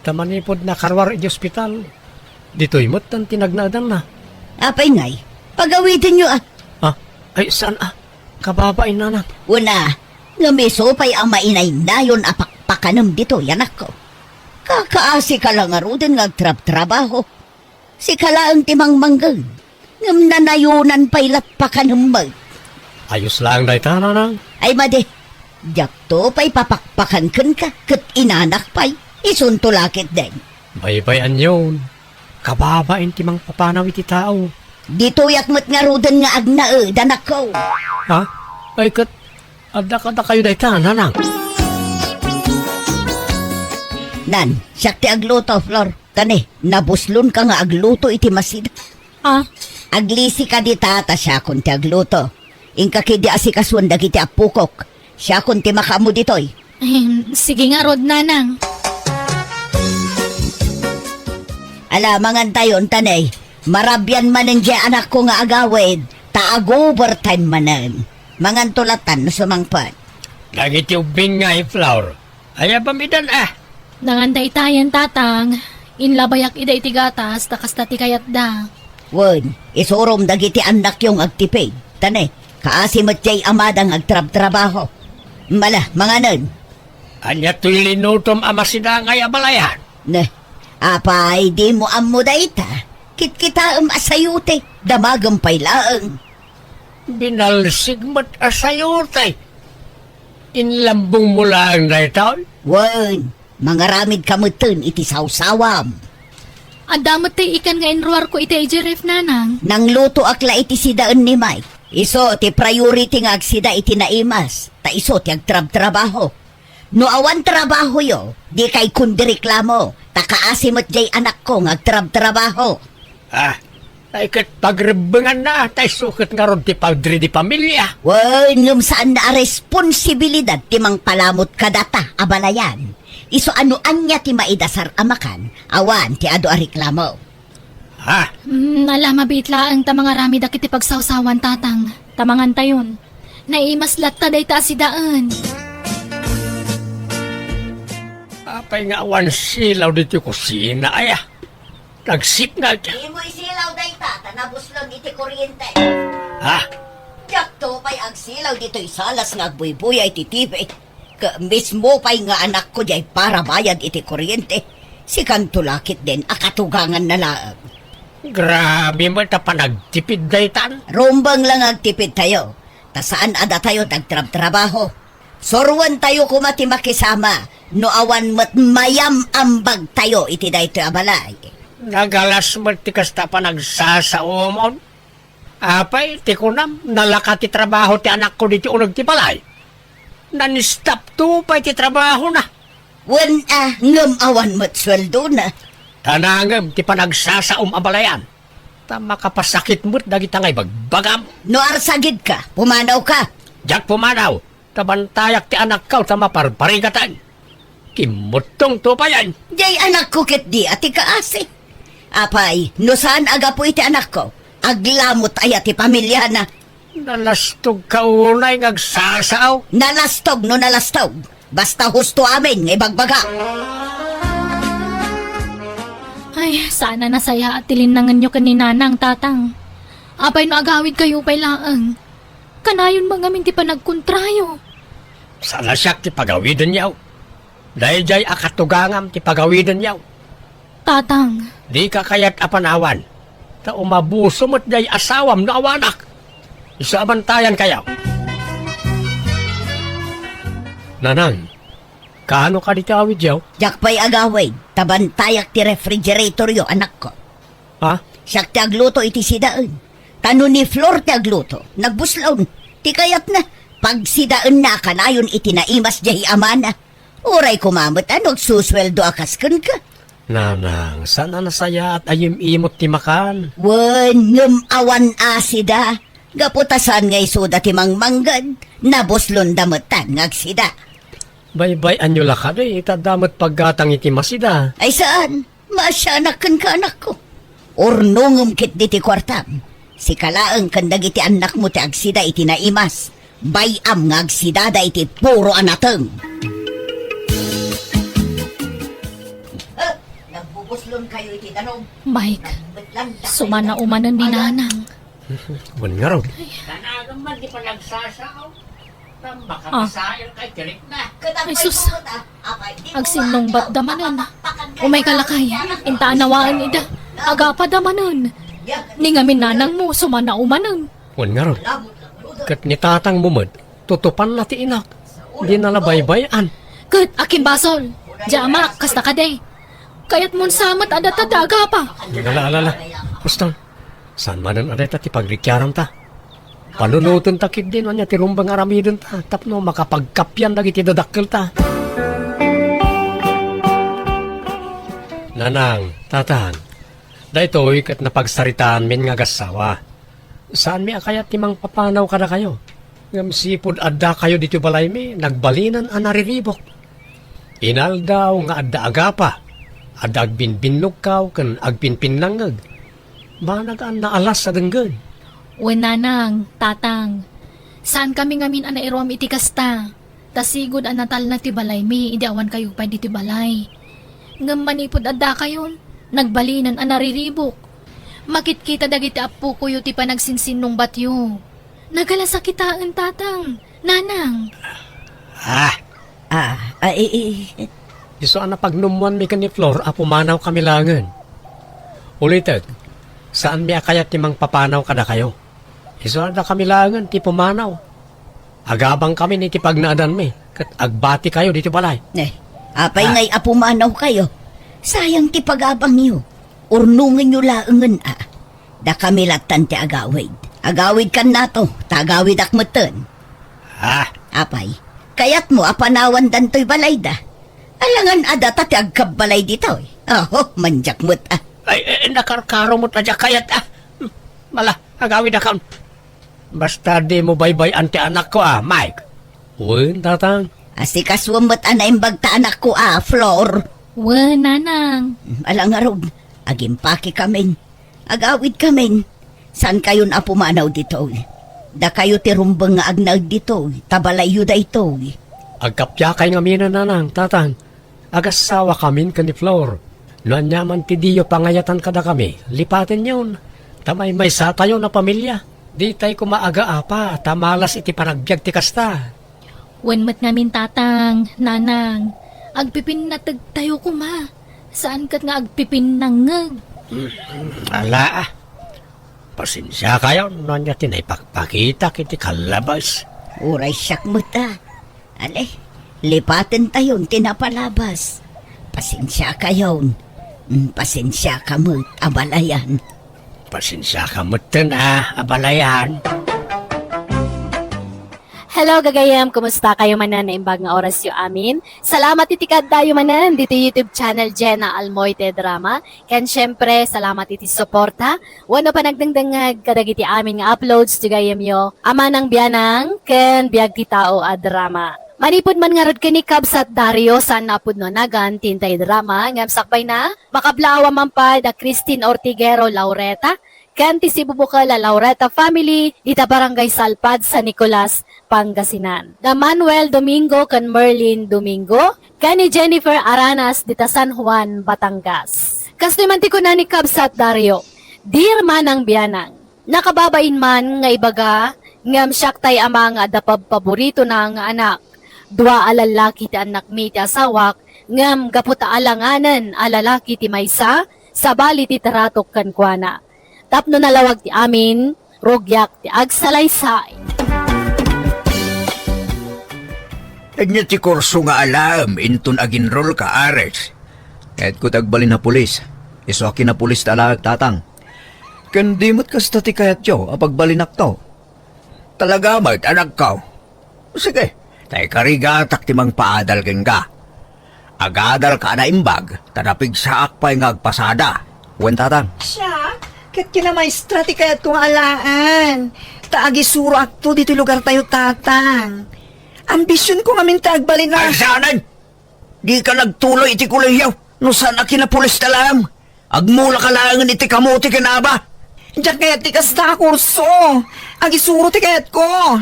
Ta manipud nakaruar iti ospital, ditoy metten ti nagnaedanna. Apay ngay, pagawidenyo a. Ah, ay, saan a? Kababain, Nanang. Una, ngem isu pay a mainaynayon a pakpakanem ditoy, anakko. Kakaasika la ngaruden nga agtrabtrabaho. Sika laeng ti mangmangged, ngem nanayonan pay lat pakanem met. Ayos laeng dayta, Nanang. Ay madi, diakto pay papakpakan kenka, ket inanak pay, isunto la ketdin. Baybay-anyon, kababain ti mangpapanaw iti tao. Ditoyak met ngaruden nga agnaed, anakko. Ha? Ay ket, adda kadakayo dayta, Nanang? Nan, siak ti agluto, Flor. Tani, nabuslonka nga agluto iti masida. Ah? Aglisi ka dita ta siakon ti agluto. Inka ketdi asikasuan dagiti appokok. Siakon ti makaammo ditoy. Ahem, sige ngarud, Nanang. Ala, mangantayon, tani. Marabian manen diay anakko nga agawid, ta ag-overtime manen. Manganto latan no sumangpet. Dagiti ubbing nga, Flor. Aya bamidan a? Nangan daytayen, Tatang. Inlabayak ida iti gatas, ta kasta ti kayatda. Wen, isurom dagiti annakyo nga agtipid. Tani, kaasi met diay amada nga agtrabtrabaho. Mala, manganen. Ania toy linutom a masida nga abalayan? Ne, apay, dimo ammo dayta? Kitkitaem a sayote, damagem pay laeng. Binalsig met a sayote. Inlambongmo laeng daytoy? Wen, mangaramidka metten iti sawsawam. Adda met ti ikan nga inruarko iti idiay ref, Nanang. Nanglutoak la iti sidaen ni Mike. Isu ti priority nga agsida iti naimas, ta isu ti agtrabtrabaho. No awan trabahoyo, dikay kundi reklamo, ta kaasi met diay anakko nga agtrabtrabaho. Ah, ay ket pagrebbenganna, ta isu ket ngarud ti padre di pamilia. Wen, ngem saanna a responsibilidad ti mangpalamut kadata a balayan. Isu a no ania ti maidasar a makan, awan ti adu a reklamo. Ha? Mm, ala, mabiit laeng ta mangaramid dagiti pagsawsawan, Tatang. Ta mangantayon. Naimas latta dayta a sidaen. Apay nga awan silaw ditoy kusina, aya? Nagsipnget. Dimo isilaw dayta, ta nabuslon iti kuryente. Ha? Diakto pay agsilaw ditoy salas nga agbuybuya iti T V. Ket mismo pay nga anakko diay parabayad iti kuryente. Sikanto la ketdin a katuganganna laeng. Grabe met a panagtipid daytan. Rumbeng la nga agtipidtayo, ta saan a datayo ti agtrabtrabaho. Suroentayo koma ti makisama no awan met mayam-ambagtayo iti daytoy a balay. Nagalas met ti kasta a panagsasaomon. Apay, ti kunam, nalaka ti trabaho ti anakko ditoy uneg ti balay? Nan-stop to pay ti trabahona. Wen a, ngem awan met sueldona. Ta nangem ti panagsasaom a balayan. Ta makapasakit met dagita nga ibagbagam. No arsagidka, pumanawka. Diak pumanaw. Ta bantayak ti anakko ta maparparigatan. Kimmuttong to payen. Diay anakko ketdi a ti kaasi. Apay, no saan a gapu iti anakko, aglamut aya ti pamiliana? Nalastogka unay nga agsasao. Nalastog no nalastog. Basta husto amin nga ibagbaga. Ay, saan a nasayaat ti linnangenyo ken ni Nanang, Tatang. Apay no agawidkayo pay laeng. Kanayon met ngamin ti panagkontrayo. Saan a siak ti pagawidenyo. Daydiay a katugangam ti pagawidenyo. Tatang. Dika kayat a panawan. Ta umabuso met diay asawam no awanak. Isu a bantayankayo. Nanang, kaano kadi ti awidyo? Diak pay agawid, ta bantayak ti refrigeratoryo, anakko. Ha? Siak ti agluto iti sidaen. Ta no ni Flor ti agluto, nagbuslon. Ti kayatna, pagsidaenna a kanayon iti naimas diay amana. Uray koma met a no agsusueldo a kas kenka. Nanang, saan a nasayaat a yim-imot ti makan? Wen, ngem awan a sida. Gapu ta saan nga isuda ti mangmangged, nabuslonda metten nga agsida. Baybay-anyo la kadi, ta adda met paggatang iti masida. Ay saan? Maasianak kenka, anakko. Urnongem ketdi ti kuartam. Sika laeng ken dagiti annakmo ti agsida iti naimas. Bay-am nga agsidada iti puro a nateng. Eh, nagbubuslon kayo iti danum. Mike, sumana umanen ni Nanang. Wen ngarud. Danagem man di panagsasao. Ah. Ay, sus. Agsinnungbatda manen. Umay ka lakay, inta a nawaen ida. Agapada manen. Ni ngamin nanangmo, sumana umanen. Wen ngarud. Ket ni tatangmo met, tutupanna ti inak. Dina la baybay-an. Ket akin basol. Diak amak, kasta kadi. Kayatmon sa met a data ti agapa. Ala, ala, ala. Husto. Saan manen a dayta ti pagrikiaranta? Palunotenta ketdi no ania ti rumbeng a aramidenta tapno makapagkapian dagiti dadakkelta. Nanang, tatang, daytoy ket napagsaritaanmin nga agassawa. Saanmi a kayat ti mangpapanaw kadakayo. Ngem sipud addakayo ditoy balaymi, nagbalinen a nariribuk. Inaldaw nga adda agapa, adda agbinbinnugkaw ken agpinpinnangngeg. Banag a naalas a denggen. Wen nanang, tatang, saankami ngamin a nairuam iti kasta. Ta sigud a natalna ti balaymi idi awankayo pay ditoy balay. Ngem manipud addakayon, nagbalinen a nariribuk. Makitkita dagiti appokoyo ti panagsinsinnungbatyo. Nagalasakitaen, tatang, nanang. Ah, Ah, ah, i-, i-, Isu a napagnummoanmi ken ni Flor a pumanawkami laengen. Ulitek, saanmi a kayat ti mangpapanaw kadakayo. Isu a dakami laengen ti pumanaw. Agabangkami iti pagnaedanmi, ket agbatikayo ditoy balay. Eh, apay Ah. ngay a pumanawkayo? Sayang ti pagabangyo. Urnongenyo laengen a. Dakami lattan ti agawid. Agawidkannato, ta agawidak metten. Ah. Apay, kayatmo a panawandan toy balayda? Alangan a data ti agkabbalay ditoy. Aho, mandiak met a. Ay, eh, nakarkaro met a diak kayat a. Hmm, mala, agawidakon. Basta dimo baybay-an ti anakko a, Mike. Wen, tatang. Asikasuem met a naimbag ta anakko a, Flor. Wen, nanang. Ala ngarud, agimpakekamin. Agawidkamin. Saankayon a pumanaw ditoy. Dakayo ti rumbeng nga agnaed ditoy, ta balayyo daytoy. Agkappiakay ngamin a nanang, tatang. Agassawakamin ken ni Flor. No aniaman ti diyo pangayatan kadakami, lipatenyon. Ta maymaysatayon a pamilia. Ditay koma agaapa ta malas iti panagbiag ti kasta. Wen met ngamin, tatang, nanang, agpipinnategtayo koma. Saan ket nga agpipinnangngeg. Mm, ala, ah. Pasensiakayon no ania ti naipakpakitak iti kallabas. Uray siak met a. Ale, lipatentayon ti napalabas. Pasensiakayon. Mm, pasensiaka met, abalayan. Pasensiaka metten a, abalayan. Hello, gagayem. Kumusta kayo manen? Naimbag nga orasyo amin. Salamat iti kaaddayo manen ditoy YouTube channel Jenna Almoite Drama. Ken, syempre, salamat iti suporta wenno panagdengdengngeg kadagiti amin nga uploads ti gayemyo a Manang Bianang ken Biag ti Tao a drama. Manipud man ngarud ken ni Kabsat Dario, saan a pudno a nagan ti intay drama, ngem sakbayna, makablaawa man pay da Christine Ortiguero Laureta, ken ti sibubukel a Laureta family dita Barangay Salpad, San Nicolas, Pangasinan. Da Manuel Domingo ken Merlin Domingo, ken ni Jennifer Aranas dita San Juan, Batangas. Kastoy man ti kuna ni Kabsat Dario, Dear Manang Bianang, nakababain man nga ibaga, ngem siak tay ama nga adda pabpaboriton a nga anak. Dua a lallaki ti annakmi ti asawak, ngem gapu ta alanganen a lalaki ti maysa, sabali ti tratok kenkuana. Tapno nalawag ti amin, rugiak ti agsalaysay. Ania ti kurso nga alaem inton aginrolka, Ares? Kayatko ti agbalin a pulis. Isu a kinapulis ti alaek, tatang. Ken di met kasta ti kayatyo a pagbalinakto. Talaga met, anakko. Sige, ta ikarigatak ti mangpaadal kenka. Agadalka a naimbag, ta napigsaak pay nga agpasada. Wen, tatang. Siak, ket kinamaestra ti kayatko nga alaen. Ta agisuroakto ditoy lugartayo, tatang. Ambisionko ngamin ti agbalin a Ay, saanen? Dika nagtuloy iti kolehiyo no saan a kinapulis ta laeng. Agmulaka laengen iti kamote ken aba. Diak kayat ti kasta a kurso. Agisuro ti kayatko.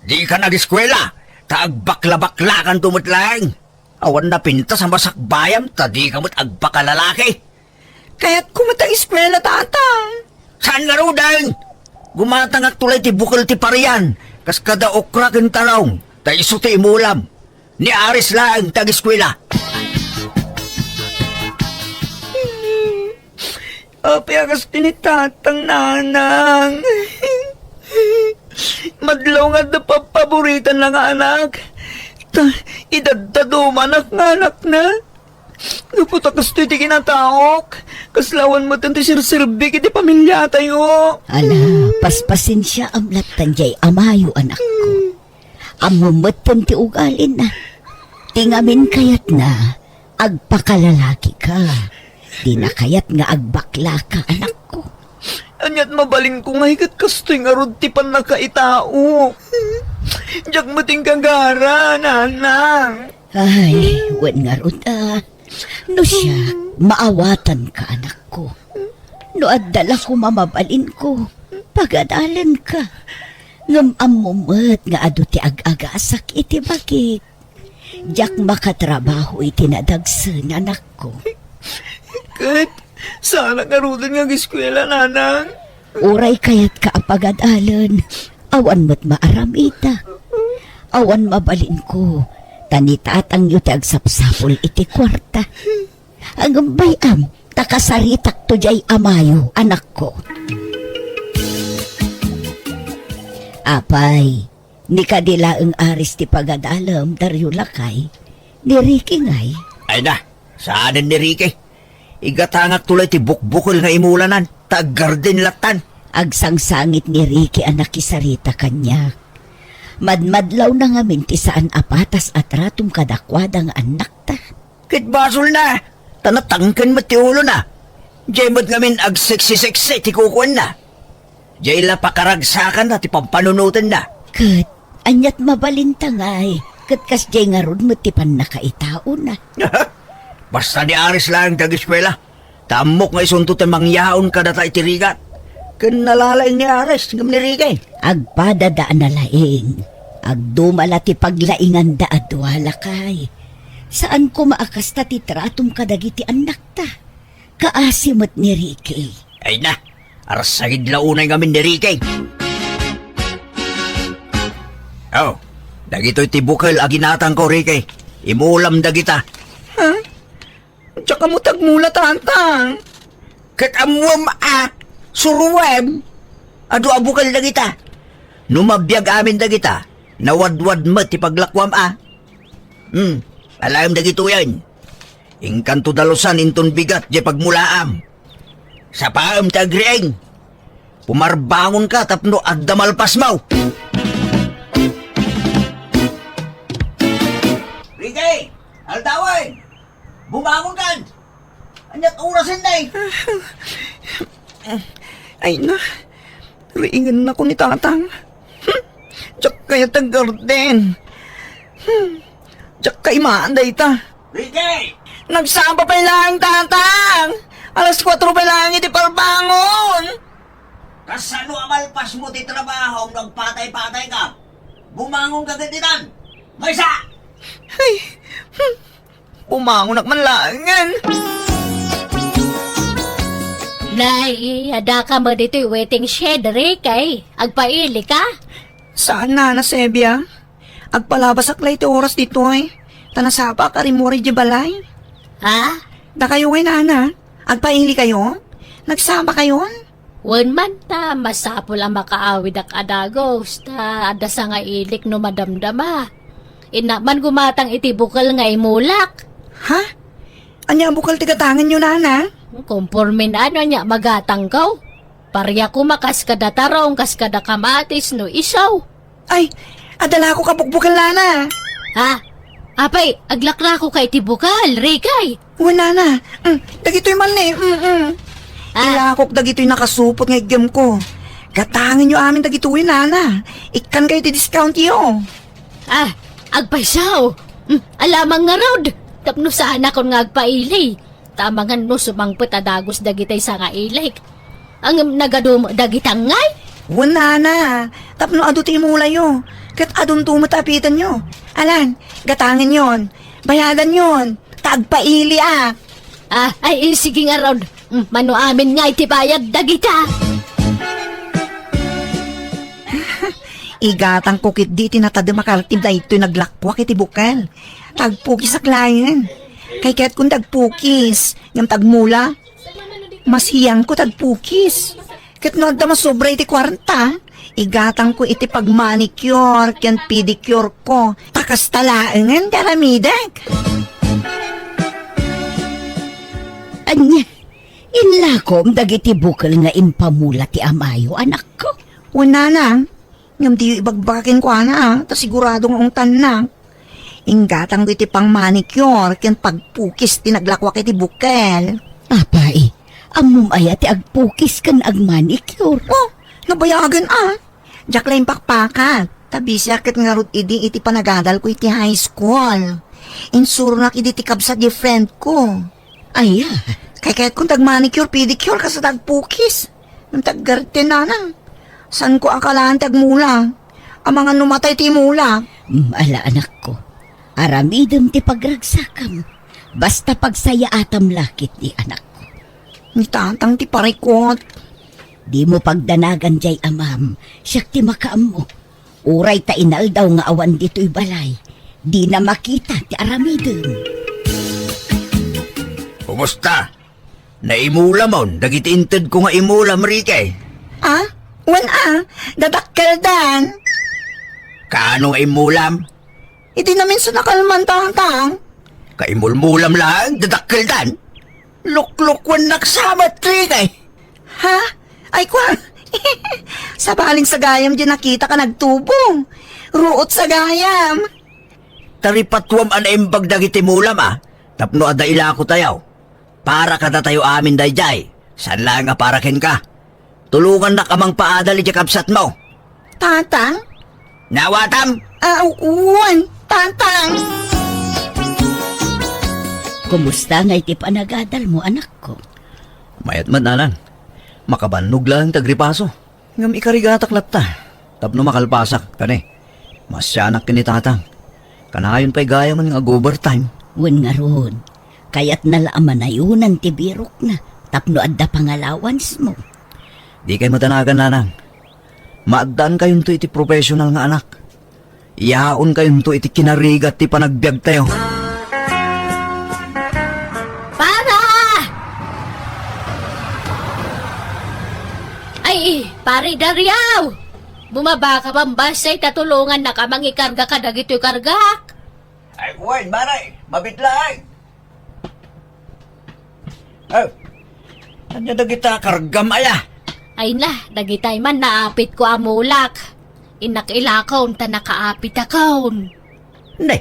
Dika nag-eskuela, ta agbakla-baklakanto met laeng. Awan napintas a masakbayam ta dika met agpakalalaki. Kayatko met ageskuela, Tatang. Saan ngaruden? Gumatangakto la iti bukel ti parian, kas kada okra ken tarong, ta isu ti imulam. Ni Aris laeng ti ageskuela. Apay a kas ti ni Tatang, Nanang? Madlaw nga adda pappaboritanna nga anak. Ta, idaddadumanak nga anakna. Gapu ta kastoy ti kinataok, kasla awan met ti serserbik iti familiatayo. Ala, paspasensiaam lattan jay amayo, anakko. Ammom metten ti ugalina. Ti ngamin kayatna, agpakalalakika. Dina kayat nga agbaklaka, anakko. Aniat mabalinko ngay ket kastoy ngarud ti pannakaitao. Diak met inkagara, Nanang. Ay, wen ngarud a. No siak, maawatanka, anakko. No adda la koma mabalinko, pagadalenka. Ngem ammom met nga adu ti ag-agasak iti bagik. Diak makatrabaho iti nadagsen, anakko. Ket, saanak ngaruden nga ageskuela, Nanang? Uray kayatka a pagadalen, awan met maaramida. Awan mabalinko, ta ni tatangyo ti agsapsapul iti kuarta. Ngem bay-am, ta kasaritakto jay amayo, anakko. Apay, ni kadi laeng Aris ti pagadalem, Dario lakay, ni Ricky ngay? Ay na, saanen ni Ricky. Igatangakto la iti bukbukel nga imulanan, ta aggarden lattan. Agsangsangit ni Ricky a nakisarita kaniak. Madmadlawna ngamin ti saan a patas a tratom kadakuada nga annakta. Ket basolna, ta natangken met ti ulona. Jay met ngamin agseksi-seksi ti kukuenna. Jay la pakaragsakanna ti pampanunotenna. Ket aniat mabalinta ngay, ket kasjay ngarud met ti pannakaitaona. Basta ni Aris laeng ti ageskuela. Ta ammok nga isunto ti mangyaon kadata iti rigat. Ken nalalaing ni Aris ngem ni Ricky. Agpadadaana laeng. Agduma la ti paglainganda a dua, lakay. Saan koma a kasta ti tratom kadagiti annakta. Kaasi met ni Ricky. Ay na, arsagid la unay ngamin ni Ricky. Oh, dagitoy ti bukel a ginatangko, Ricky. Imulam dagita. Ha? Diak ammo ti agmula, Tatang. Ket ammuem a, suroem, adu a bukel dagita. No mabiag amin dagita, nawadwad met ti paglakuam a. Hmm, alaem dagitoyen. Inkanto dalusan inton bigat jay pagmulaam. Sapaem ti agriing. Pumarbangonka tapno adda malpasmo. Ricky! Aldawen! Bumangonkan! Aniat orasen, nay? Ay na, riingennako ni Tatang. Hmm, diak kayat aggarden. Hmm, diak kaimaan dayta. Ricky! Nagsapa pay laeng, Tatang! Alas kuatro pay laeng iti parbangon! Kasano a malpasmo ti trabahom no agpatay-patayka? Bumangonka ket ditan! Maysa! Ay, hmm. Bumangonak man laengen. Nay, addaka met ditoy waiting shed, Ricky. Agpailika? Saan, Nana Sebia. Agpalabasak la iti oras ditoy. Ta nasapaak a rimmuar idiay balay. Ha? Dakayo ngay, Nana. Agpailikayo? Nagsapakayon? Wen man ta, masapul a makaawidak a dagus, ta adda sangailik no madamdama. Innak man gumatang iti bukel nga imulak. Ha? Ania a bukel ti gatangenyo, Nana? Kompormen ano ania magatangko? Paria koma kas kada tarong, kas kada kamatis no isu. Ay, adda lakok a bukbukel, Nana. Ha? Apay, aglaklako ka iti bukel, Ricky? Wen, Nana. Mm, dagitoy man ni. Mm, mm. Ah. Ilakok dagitoy nakasupot nga iggemko. Gatangenyo amin dagitoy, Nana. Ikkankayo ti discountyo. Ah, agpayso. Mm, alamang ngarud. Tapno saanakon nga agpaili. Ta amangan no sumangpet a dagus dagitay sangailik. Ngem nagadu met dagita ngay? Wen, Nana, tapno adu ti imulayo. Ket adunto met apitenyo. Alan, gatangenyon. Bayadanyon. Ta agpailiak. Ah, ay, eh, sige ngarud. Mm, mano amin nga iti bayad dagita? Igatangko ketdi ti natadem a kartib daytoy naglakuak iti bukel. Ta agpukisak laeng. Kaykayatkon ti agpukis, ngem ta agmula, masiangko ti agpukis. Ket no adda masobra iti kuarta, igatangko iti pagmanicure ken pedicure ko. Ta kasta laengen ti aramidek. Ania, inlakom dagiti bukel nga impamula ti amayo, anakko? Wen, nanang, ngem diyo ibagbaga kenkuana, ah, ta sigurado nga ungtanna. Inggatangko iti pang-manicure ken pagpukis ti naglakuak iti bukel. Apay, ammom aya ti agpukis ken agmanicure? Oh, nabayagen, ah. Diak la impakpakat. Ta bisiak ket ngarud idi iti panagadalko iti high school. Insuronak idi ti kabsat ti friend ko. Aya, kaykayatkon ti agmanicure, pedicure, kas agpukis. Ngem ti aggarten, nanang. Saanko a kalaan ti agmula. Amangan no matay ti imula. Mm, ala, anakko. Aramidem ti pagragsakam. Basta pagsayaatam la ketdi, anakko. Ni tatang ti parikot. Dimo pagdanagan jay amam. Siak ti makaammo. Uray ta inaldaw nga awan ditoy balay, dina makita ti aramidem. Kumusta? Naimulamon dagiti intedko nga imulam, Ricky? Ah? Wen a, dadakkeldan. Kaano nga imulam? Idi naminsan a kalman, tatang. Kaimulmulam laeng, dadakkeldan. Luklukwennak sa met, Ricky. Ha? Ay, kwa. Sabalin sa gayam di nakitak a nagtubong. Ruot sa gayam. Taripatuam a naimbag dagiti mulam, a, tapno adda ilakotayo. Para kadatayo amin daydiay. Saan laeng a para kenka. Tulongannak a mangpaadal iti kabsatmo. Tatang? Naawatam? Ah, wen, tatang. Kumusta nga iti panagadalmo, anakko? Mayat met, nanang. Makabannog laeng ti agripaso. Ngem ikarigatak latta, tapno makalpasak, kani. Masianak ken ni tatang. Kanayon pay gayamen nga ag-overtime. Wen ngarud, kayatna la a manayonan ti birokna tapno adda pangalawansmo. Dikay madanagan, nanang. Maaddankayonto iti professional nga anak. Yaonkayonto iti kinarigat ti panagbiagtayo. Para! Ay, Pare Dario! Bumaba ka, bambasay, ta tulongannak a mangikarga kadagitoy kargak. Ay, wen, Mare, mabitlaay. Eh, ania dagita kargam aya? Ay na, dagitay man naapitko a mulak. Innak ilakon ta nakaapitakon. Ne,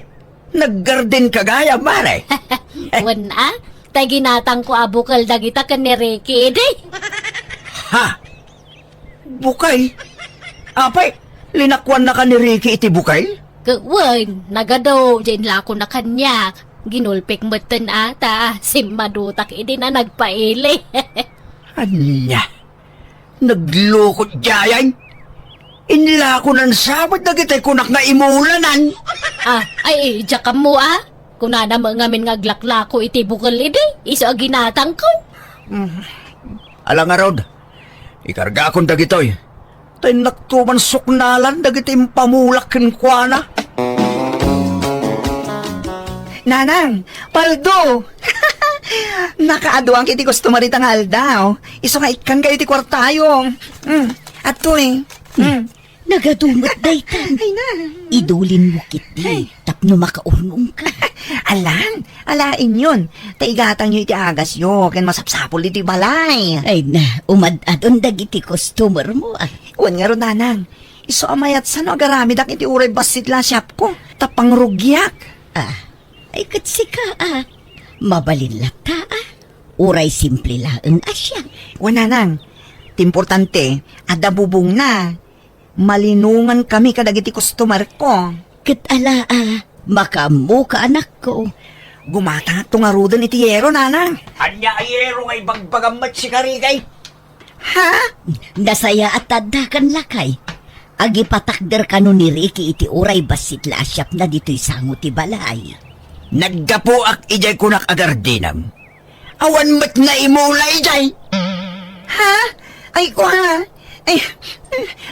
naggarden ka gayam, Mare? Wen a, tay ginatangko a bukel dagita ken ni Ricky idi. Ha? Bukel? Apay, linakuannaka ni Ricky iti bukel? Ket wen, nagadu, diay inlakona kaniak. Ginulpek metten a ta simmadutak idi na nagpaili. Ania? Naglukot diayen? Inlakonan sa met dagiti kunak nga imulanan. Ah, ay, diak ammo a. Kunana met ngamin nga aglaklako iti bukel idi, isu a ginatangko. Mm. Ala ngarud, ikargakon dagitoy. Ta innakto man suknalan dagiti impamulak kenkuana. Nanang, paldo! Nakaaduan iti customer ita nga aldaw. Isu nga ikkankayo ti kuartayo. Mm, adtoy. Mm. Nagadu met daytan. Ay na. Idulinmo ketdi, ay, tapno makaurnongka. Alan, alaenyon. Ta igatangyo iti agasyo, ken masapsapul iti balay. Ay na, umad-adon dagiti customermo, a. Wen ngarud, nanang. Isu a mayat sa no agaramidak iti uray bassit la a siapko. Ta pangrugiak. Ah, ay ket sika, a. Mabalin latta, a. Uray simple laeng a siak. Wen, nanang. Ti importante, adda bubongna. Malinongankami kadagiti customerko. Ket ala a, makaammoka, anakko. Gumatangatto ngaruden iti yero, nanang. Ania a yero nga ibagbagam met, sika Ricky? Ha? Nasayaat ta addakan, lakay. Agipatakder kano ni Ricky iti uray bassit la a siapna ditoy sango ti balay. Naggapuak idiay kunak a gardinem. Awan met naimula idiay. Ha? Ay, kwa. Ay,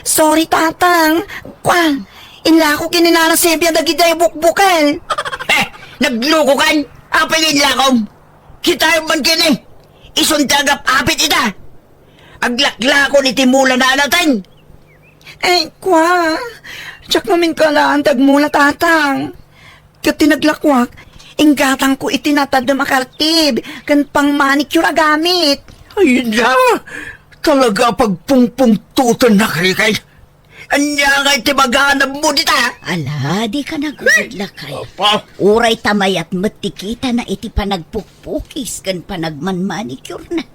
sorry, Tatang. Kwa, inlako ken ni Nana Sebia dagidiay bukbukel. Eh, naglukokan? Apay nga inlakom? Kitaem man kini. Isun ti agap-apit ita. Aglaklakon iti mula na anaten. Ay, kwa. Diak ngamin kalaan ti agmula, Tatang. Ket ti naglakuak, inggatangko iti natadem a kartib ken pang-manicure a gamit. Ay, da! Talaga a pagpungpungtotennak, Ricky. Ania ngay ti maganabmo dita? Ala, dika nagudlakay. Apa? Uray ta mayat met ti kitana iti panagpukpukis ken panagmanmanicure na.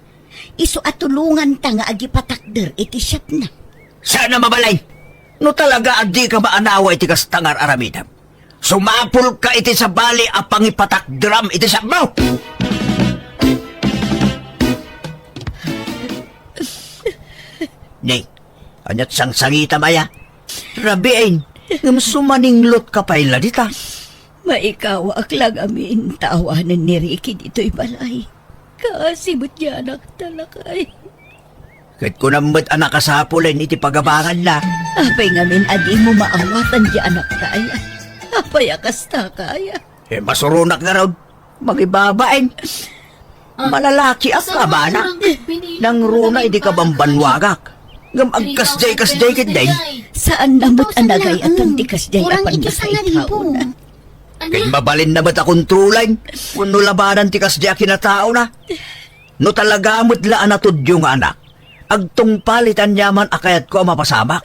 Isu a tulonganta nga agipatakder iti siapna. Saan a mabalin? No talaga a dika maanawa iti kasta nga ar-aramidem, sumapulka iti sabali a pangipatakderam iti siapmo. Ni, aniat sangsangitam aya? Rabiin, ngem sumaninglotka pay la dita. Maikawaak la ngamin ta awanen ni Ricky ditoy balay. Kaasi met ti anakta, lakay. Ket kunam met a nakasapulen iti pagabanganna. Apay ngamin a dimo maawatan ti anakta aya? Apay a kastaka aya? Eh, masuronak ngarud. Mangibabain. Malalakiak, abana. Nangruna idi kabambanwagak. Ngem agkasdiay-kasdiay ketdi. Saanna met a nagay-atan ti kasdiay a pannakaitaona. Ket mabalinna met a kontrolan wenno labanan ti kasdiay a kinataona. No talaga met la a natudyo nga anak, agtungpal iti aniaman a kayatko a mapasamak.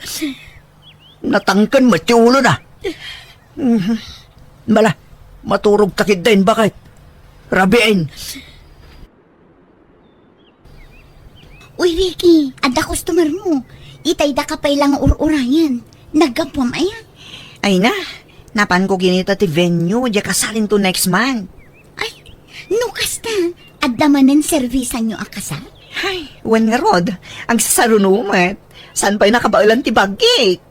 Natangken met ti ulona. Mhm. Mala, maturogta ketdin, baket. Rabiin. Uy, Ricky, adda customer mo. Itay daka pay la nga ur-urayen. Naggapuam aya? Ay na, napanko kinita ti venue, diay kasarinto next month. Ay, no kasta, adda manen servisanyo a kasar? Ay, wen ngarud, agsasaruno met. Saan pay nakabaelan ti bagik?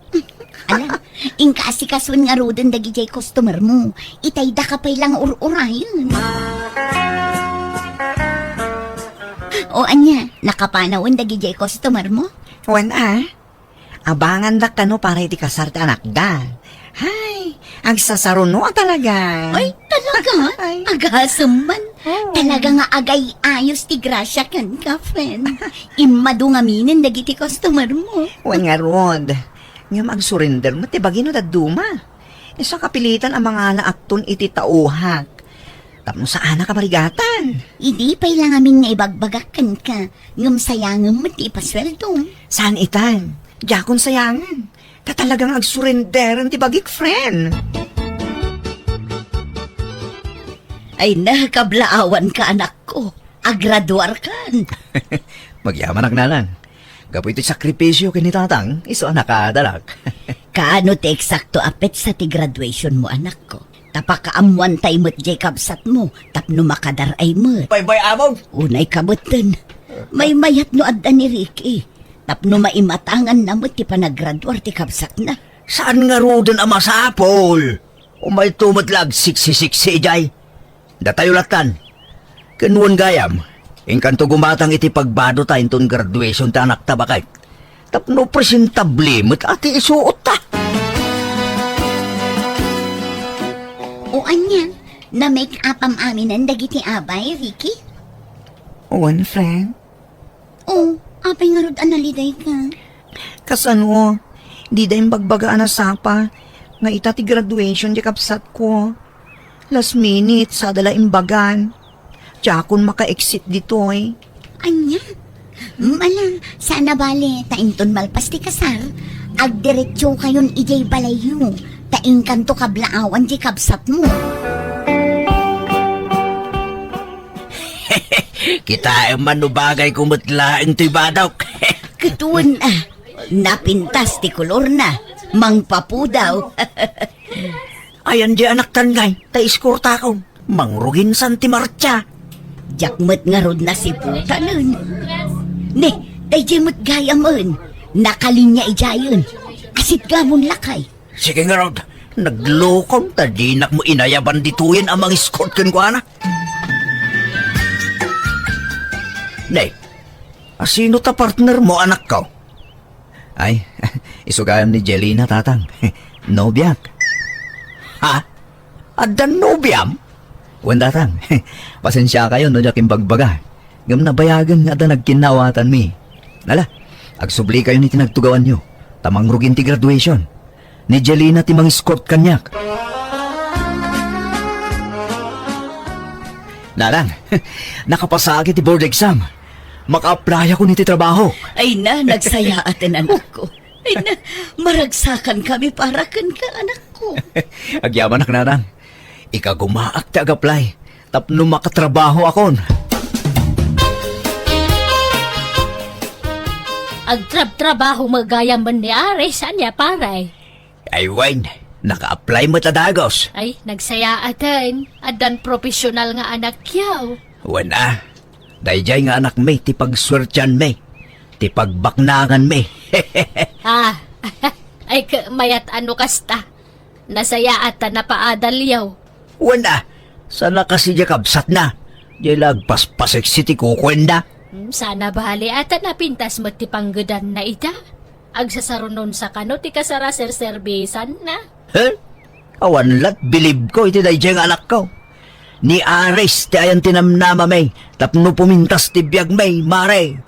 Ala, inka asikasuen ngaruden dagidiay customer mo. Itay daka pay la nga ur-urayen. O ania, nakapanawen dagidiay customer mo? Wen a, abangandak kano para iti kasar ti anakda. Hay, agsasaruno a talaga. Ay, talaga? Ay. Agasem man. Oo. Talaga nga agay-ayos ti grasia kenka, friend. Immadu ngaminen dagiti customer mo. Wen ngarud. Ngem agsurrender met ti bagi no dadduma. Isu a kapilitan a mangala akton iti tauhak. Tapno saanak a marigatan. Idi pay la ngamin nga ibagbagak kenka, ngem sayangem met ti ipasueldom. Saan itan? Diakon sayangen. Ta talaga nga agsurrenderen ti bagik, friend. Ay na, kablaawanka, anakko. Agraduarkan. Magyamanak, nanang. Gapu iti sakripisio ken ni tatang, isu a nakadarak. Kaano ti eksakto a petsa ti graduation mo, anakko? Ta pakaammoantay met diay kabsatmo tapno makadaray met. Baybay-amon! Unay kabetten. Maymayat no adda ni Ricky. Tapno maimatanganna met ti panagraduar ti kabsatna. Saan ngaruden a masapul? Umayto met la agsiksi-siksi idiay. Datayo lattan. Ken wen gayam, inkanto gumatang iti pagbadota inton graduation ti anakta, baket. Tapno presentable met a ti isuotta. O ania, na-make-upam aminen dagiti abay, Ricky? Wen, friend. O, apay ngarud a nalidayka? Kasano? Dida imbagbaga a nasapa nga ita ti graduation ti kabsatko. Last minute, sada la imbagan. Diakon maka-exit ditoy. Ania? Mala, saan a bale, ta inton malpas ti kasar, agdiretsokayon idiay balayyo, ta inkanto kablaawan ti kabsatmo. Kitaem man no bagayko met laeng toy badok. Ket wen a, napintas ti kolorna, mangpapudaw. Ayan di anaktan ngay, ta iskortakon. Mangruginsan ti martsa. Diak met ngarud nasiputanen. Ne, daydiay met gayamen. Nakalinya idiayen. Itgamon lakay. Sige ngarud, naglokon ta dinak mo inayaban ditoyen a mangiscort kenkuana. Ne, asino ta partner mo, anakko? Ay, isu gayam ni Jelina, tatang. Nobiak. Ha? Addan nobiam? Wen, tatang. Pasensiakayo no diak imbagbaga. Ngem nabayagen nga adda nagkinnawatanmi. Ala, agsubli kayo ni tinagtugawanyo. Ta mangrugin ti graduation. Ni Jelina ti mangiscort kaniak. Nanang, nakapasaak iti board exam. Maka-apply ako iti trabaho. Ay na, nagsayaaten, anakko. Ay na, maragsakan kami para kenka, anakko. Agyamanak, nanang. Ikagumaak ti ag-apply tapno makatrabaho akon. Agtrabtrabaho met gayam ni Aris, ania, pare? Ay wen, naka-apply met a dagus. Ay, nagsayaaten. Addan professional nga anakyo. Wen a, daydiay nga anakmi ti pagsuertianmi, ti pagbaknanganmi. Ah, ay, mayat a no kasta. Nasayaat ta napaadalyo. Wen a, sana kasi diay kabsatna. Diay la agpaspaseksi ti kukuenda. Hmm, sana bali a ta napintas met ti panggedanna ita. Agsasarunon sa kano ti kasaraserserbisanna. He? Awan lat bilibko iti daydiay nga anakko. Ni Aris ti ayan ti namnamami tapno pumintas ti biagmi, mare.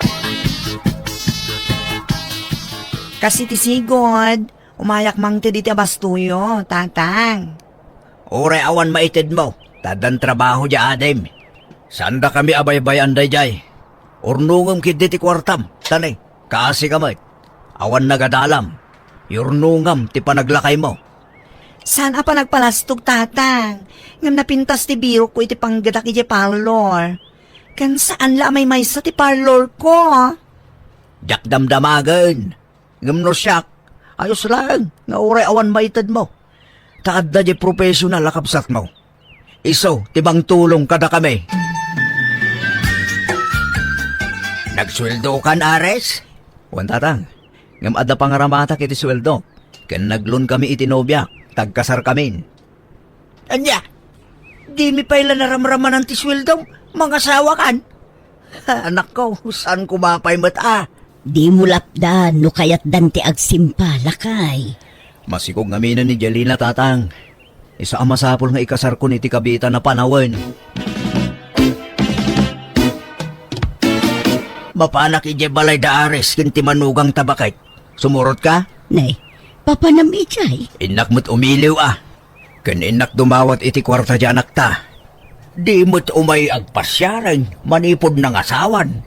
Kas iti sigud, umayak mangted iti abastoyo, tatang. Uray awan maitedmo, ta addan trabaho diay adim. Saandakami a baybay-an daydiay. Urnongem ketdi ti kuartam, ta ne, kaasika met. Awan nagadalam. Yurnongam ti panaglakaymo. Saan a panagpalastog, tatang. Ngem napintas ti birokko iti panggedak idiay parlor. Ken saan la a maymaysa ti parlorko. Diak damdamagen. Ngem no siak, ayos laeng nga uray awan maitedmo. Ta adda diay professional a kabsatmo. Isu ti mangtulong kadakami. Nagsueldokan, Ares? Wen, tatang. Ngem adda pangaramatak iti sueldo. Ken nagloan kami iti nobiak, ta agkasarkamin. Ania? Dimi pay la naramramanan ti sueldom? Mangasawakan? Anakko, saan koma pay met a? Dimo lapdan no kayatdan ti agsimpa, lakay. Masikog ngamin ni Jelina, tatang. Isu a masapul nga ikasarkon iti kabiitan a panawen. Mapanak idiay balay da Ares ken ti manugangta baket. Sumurotka? Nay, papanam idiay? Innak met umiliw a. Ken innak dumawat iti kuarta diay anakta. Di met umay agpasiaren manipud nangasawan.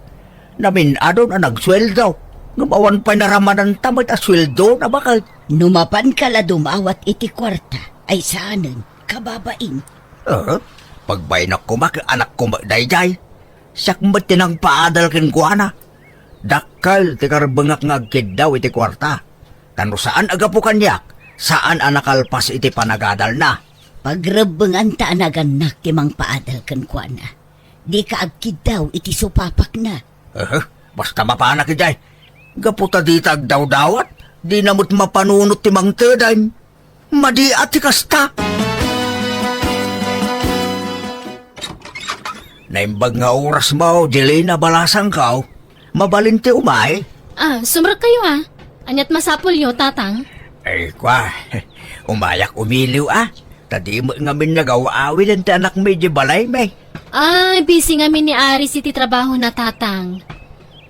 Namin-adon a nagsueldo, ngem awan pay naramananta met a sueldona baket. No mapanka la dumawat iti kuarta, ay saanen, kababain. Eh, pagbaynak koma ket anakko met daydiay. Siak met ti nangpaadal kenkuana. Dakkel ti karbengak nga agkiddaw iti kuarta. Ta no saan a gapu kaniak, saan a nakalpas iti panagadalna. Pagrebbenganta a nagannak ti mangpaadal kenkuana. Dika agkiddaw iti supapakna. Eh, basta mapanak idiay. Gapu ta dita agdawdawat, dina met mapanunot ti mangtedem. Madi a ti kasta. Naimbag nga orasmo, Jelina, balasangko. Mabalin ti umay? Ah, sumrekkayo a. Aniat masapulyo, tatang? Ay, kua, umayak umiliw a. Ta di met ngamin nagaw-awiden ti anakmi idiay balaymi. Ay, busy ngamin ni Aris iti trabahona, tatang.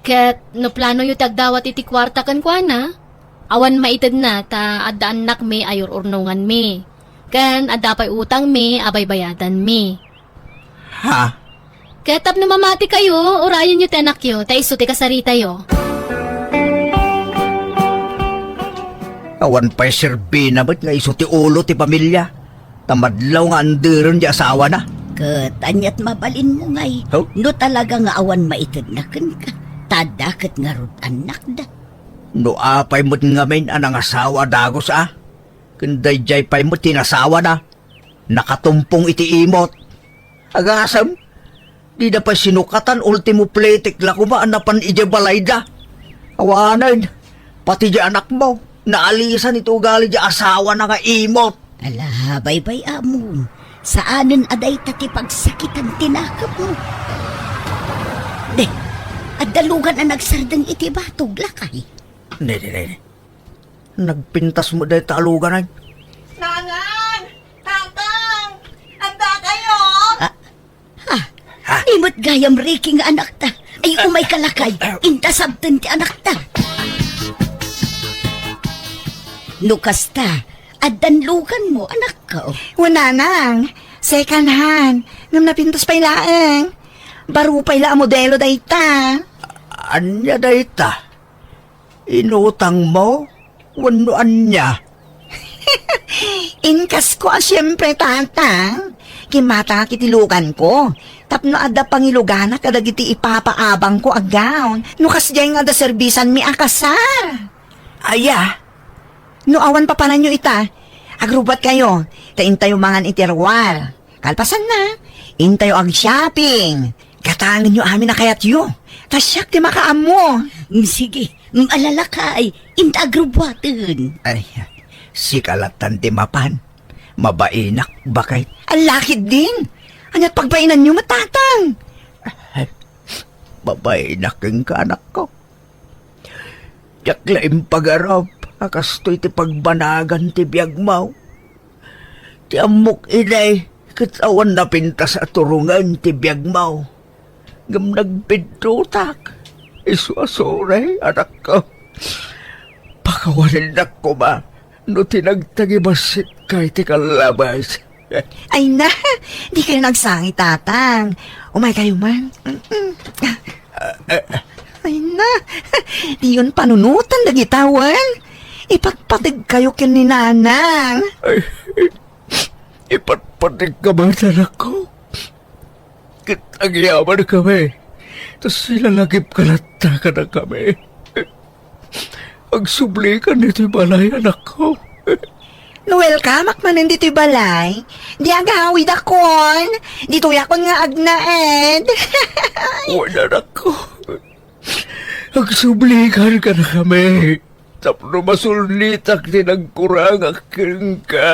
Ket no planoyo ti agdawat iti kuarta kenkuana, awan maitedna ta adda annakmi a yur-urnonganmi. Ken adda pay utangmi a baybayadanmi. Ha? Ket tapno mamatikayo, urayenyo ti anakyo, ta isu ti kasaritayo. Awan pay serbina met nga isu ti ulo ti pamilia. Ta madlaw nga anderen ti asawana. Ket aniat mabalinmo ngay, Huh? no talaga nga awan maitedna kenka, ta adda ket ngarud annakda. No apay met ngamin a nangasawa a dagus a, ken daydiay pay met ti nasawana, nakatumpong iti imot. Agasem, dida pay sinukatan, ultimo plitik la koma a napan idiay balayda. Awanen, pati di anakmo, Naalisan iti ugali ti asawana nga imot. Ala, baybay-am. Saanen a dayta ti pagsakitan ti nakemmo. De, adda lugan a nagsardeng iti batog, lakay. Ne, ne, ne, ne. Nagpintas met dayta a lugan, ay. Nanang! Tatang! Adda kayo? Ah, Ha? Ha? Imet gayam, Ricky, nga anakta. Ay, umayka, lakay. Inta sabten ti anakta. No kasta, addan luganmo, anakko. Wen, nanang, second hand. Ngem napintas pay laeng. Baro pay la a modelo dayta. Ania dayta? Inutangmo? Wenno ania? Inkasko a siempre, Tatang. Kimmatangak iti luganko tapno adda pangiluganak kadagiti ipapaabangko a gown no kasdiay nga adda serbisanmi a kasar. Aya? No awan papananyo ita, agrubbuatkayo, ta intayo mangan iti ruar. Kalpasanna, intayo ag-shopping. Gatangenyo amin a kayatyo. Ta siak ti makaammo. Mm, sige. Mm, ala, lakay, inta agrubbuaten. Ay, sika lattan ti mapan. Mabainak, baket. Ala ketdin. Ania't pagbainanyo met, Tatang? Ay, mabainak kenka, anakko. Diak la impagarup a kastoy ti pagbanagan ti biagmo. Ti ammok idi, ket awan napintas a turongen ti biagmo. Ngem nagpiddotak. Isu a sorry, anakko. Pakawanennak koma no ti nagtagibasitka iti kallabas. Ay na, dikayo nagsangit, Tatang. Umaykayo man. Mm-mm. Ay na, diyon panunotan dagita wen. Ipatpategkayo ken ni Nanang. Ay, ipatpategka met, anakko. Ket agyamankami, ta silalagipka latta kadakami. Agsublikan ditoy balay, anakko. No welcomeak manen ditoy balay, di agawidakon. Ditoyakon nga agnaed. Wen, anakko. Agsublikan kadakami. Tapno masulnitak ti nagkurangak kenka,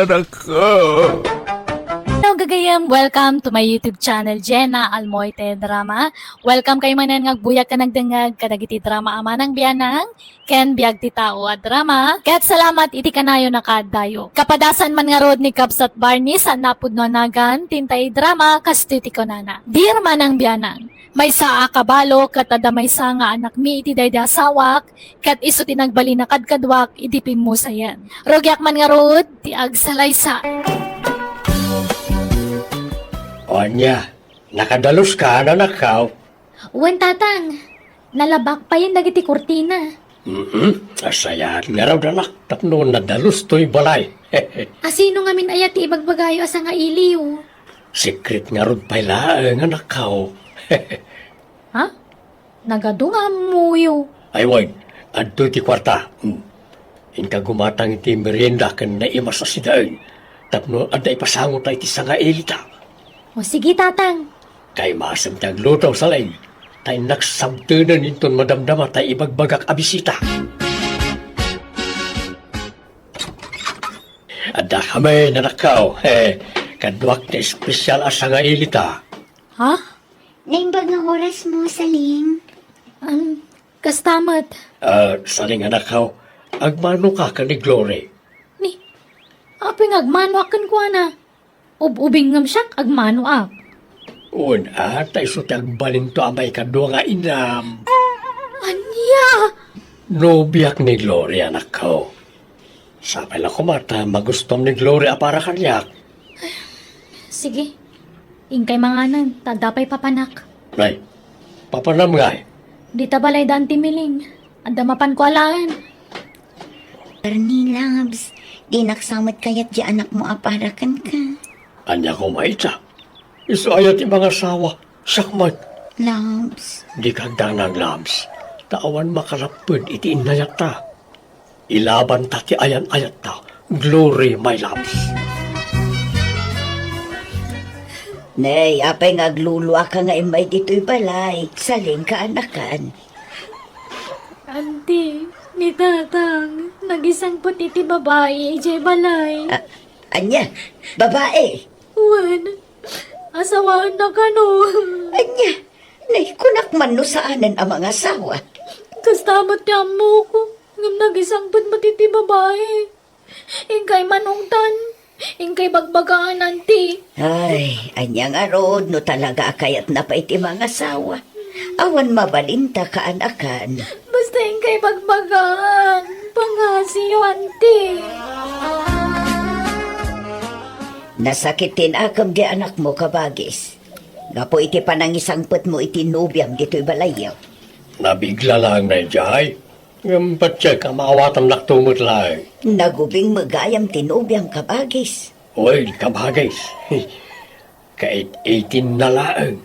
anakko. Hello, gagayem. Welcome to my YouTube channel, Jenna Almoite Drama. Welcome kayo manen nga agbuyag ken agdengngeg kadagiti drama a manang bianang ken biag ti tao a drama. Ket salamat iti kanayon a kaaddayo. Kapadasan man ngarud ni Kabsat Barney, saan a pudno a nagan, ti intay drama, kastoy ti kunana. Dear manang bianang, maysa a kabalo ket adda maysa nga anakmi iti daydi asawak, ket isu ti nagbalin a kadkaduak idi pimmusayen. Rugiak man ngarud ti agsalaysa. Ania, nakadaluska, anakko? Wen, Tatang. Nalabak payen dagiti kurtina. Mm-mm. Asayat ngarud, anak, tapno nadalus toy balay. Asino ngamin aya ti ibagbagayo a sangailiyo? Secret ngarud pay laeng, anakko. Ha? Nagadu nga ammoyo. Ay, wen, adtoy ti kuarta. Hmm. Inka gumatang iti merienda ken naimas a sidaen tapno adda ipasangota iti sangailita. O, sige, Tatang. Kaimasem ti agluto, Saling, ta innak sabtenen inton madamdama tay ibagbagak a bisita. Adda kami, nanakko. Eh, kaduak ti espesyal a sangailita. Ha? Naimbag nga orasmo, Saling. Am, kasta met. Ah, Saling, anakko, agmanoka ken ni Glory? Ni, apay nga agmanoak kenkuana? Ub-ubing ngem siak, agmanoak. Wen, a, ta isu ti agbalinto a maikadua nga inam. Ania? Nobiak ni Glory, anakko. Sapay la koma ta magustuam ni Glory a para kaniak. Sige. Inkay manganen, ta adda pay papanak. Ay, papanam ngay? Dita balay da Auntie Miling. Adda mapanko alaen. Bernie, loves, dinak sa met kayat di anakmo a para kenka. Ania koma ita? Isu aya ti mangasawa? Siak met. Loves. Dika agdanag, loves. Ta awan makalapped iti innayatta. Ilabanta ti ayan-ayatta. Glory, my loves. Nay, apay nga agluluaka nga immay ditoy balay? Saling kaanakan. Auntie. Ni Tatang, nagisangpet iti babai idiay balay. A-, ania? Babai? Wen, asawaenna kano. Ania? Nay, kunak man no saanen a mangasawa. Kasta met ti ammok, ngem nagisangpet met iti babai. Inkay manungtan, inkay bagbagaan, anti. Ay, ania ngarud no talaga a kayatna pay ti mangasawa? Awan mabalinta kaanakan. Basta inkay bagbagaan, pangngasiyo, anti. Nasakit ti nakem di anakmo, kabagis. Gapu iti panangisangpetmo iti nobiam ditoy balayyo. Nabigla laeng daydiay. Ngem patiek a maawatannakto met laeng. Nagubing met gayam ti nobiam, kabagis. Wen, kabagis. Kait-itinna laeng.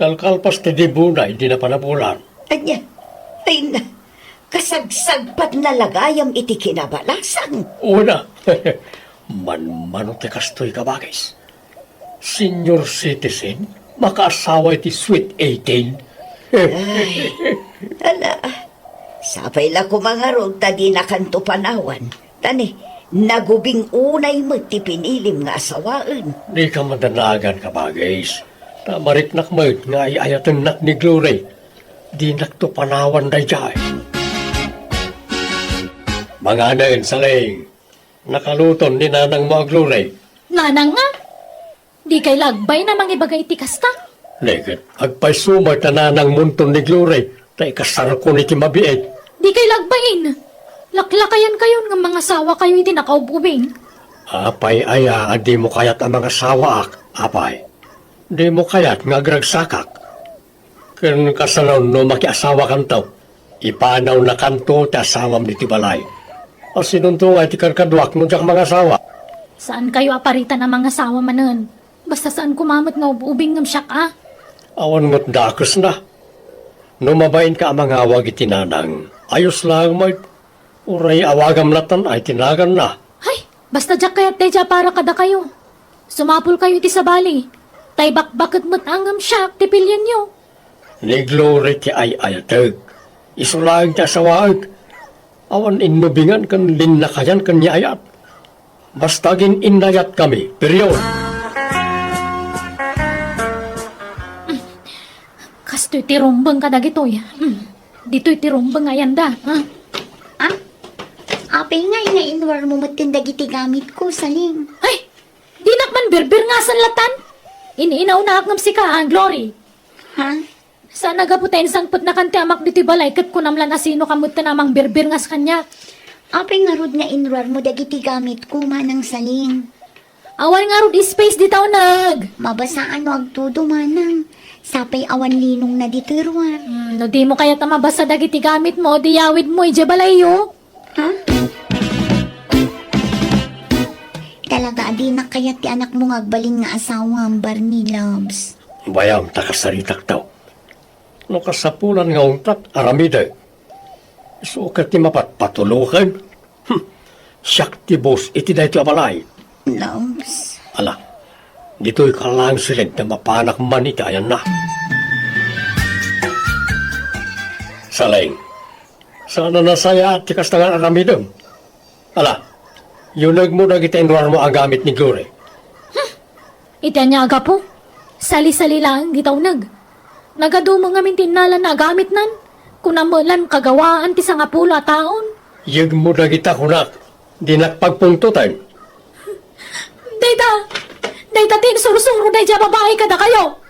Kalkalpas ti debona idi napanabulan. Ania? Ay na, kasagsagpatna la gayam iti kinabalasang. Una, manmano ti kastoy, kabagis. Senior citizen, makaasawa iti sweet eighteen. Ay, ala, sapay la koma ngarud ta dinakanto panawan. Ta ni, nagubing unay met ti pinilim nga asawaen. Dika madanagan, kabagis. Ta mariknak met nga ay-ayatennak ni Glory. Dinakto panawan daydiay. Manganen, Saling. Nakaluton ni nanangmo a Glory. Nanang nga? Dikay la agbain a mangibaga iti kasta? Ni ket agpayso met a nanangmonton ni Glory, ta ikasarkon iti mabiit. Dikay la agbain. Laklakayankayon nga mangasawakayo iti nakaub-ubing. Apay aya a dimo kayat a mangasawaak, apay? Dimo kayat nga agragsakak? Ken kasano no makiasawakanto? Ipanawnakanto ti asawam ditoy balay. Asinonto nga iti kadkaduak no diak mangasawa? Saankayo a paritan a mangasawa manen. Basta saan koma met nga ub-ubing ngem siak a. Awan met dakesna. No mabainka a mangawag iti nanang, ayos laeng met. Uray awagam latta iti naganna. Hay, basta diak kayat daydiay a para kadakayo. Sumapulkayo iti sabali. Ta ibakbaket met a ngem siak ti pilienyo. Ni Glory ti ay-ayatek. Isu laeng ti asawaek. Awan innubingan ken linnakayan ken ni ayat. Basta agin-innayatkami, period. Kastoy ti rumbeng kadagitoy. Hmm. Ditoy ti rumbeng nga ayanda, ha? Ah? Apay ngay nga inruarmo metten dagiti gamitko, Saling? Ay! Dinak man birbirngasen latan. In-inaunaak ngem sika, ha, Glory? Ha? Saan a gapu ta insangpetnakan ti amak ditoy balay ket kunam lan a sinoka metten a mangbirbirngas kaniak. Apay ngarud nga inruarmo dagiti gamitko, Manang Saling? Awan ngarud space dita uneg. Mabasaan no agtudo, Manang. Sapay awan linongna ditoy ruar. Hmm, no dimo kayat a mabasa dagiti gamitmo, di yawidmo idiay balayyo. Ha? Talaga a dinak kayat ti anakmo nga agbalin nga asawam, Barney Loves. Bayam ta kasaritakto. No kasapulan nga ungtat, aramidek. Isu ket ti mapatpatuloken. Hmm. Siak ti boss iti daytoy a balay. Loves. Ala, ditoy ka laeng siled ta mapanak man iti ayanna. Saling, saan a nasayaat ti kasta nga aramidem. Ala, yunegmo dagiti inruarmo a gamit ni Glory. Iti ania a gapu? Sali-sali laeng dita uneg. Nagadumo ngamin ti innalana a gamitnan. Kunam met lan kagawaan ti sangapulo a taon. Yegmo dagita kunak, dinak pagpungtoten. Dayta, dayta ti insursuro daydiay a babai kadakayo.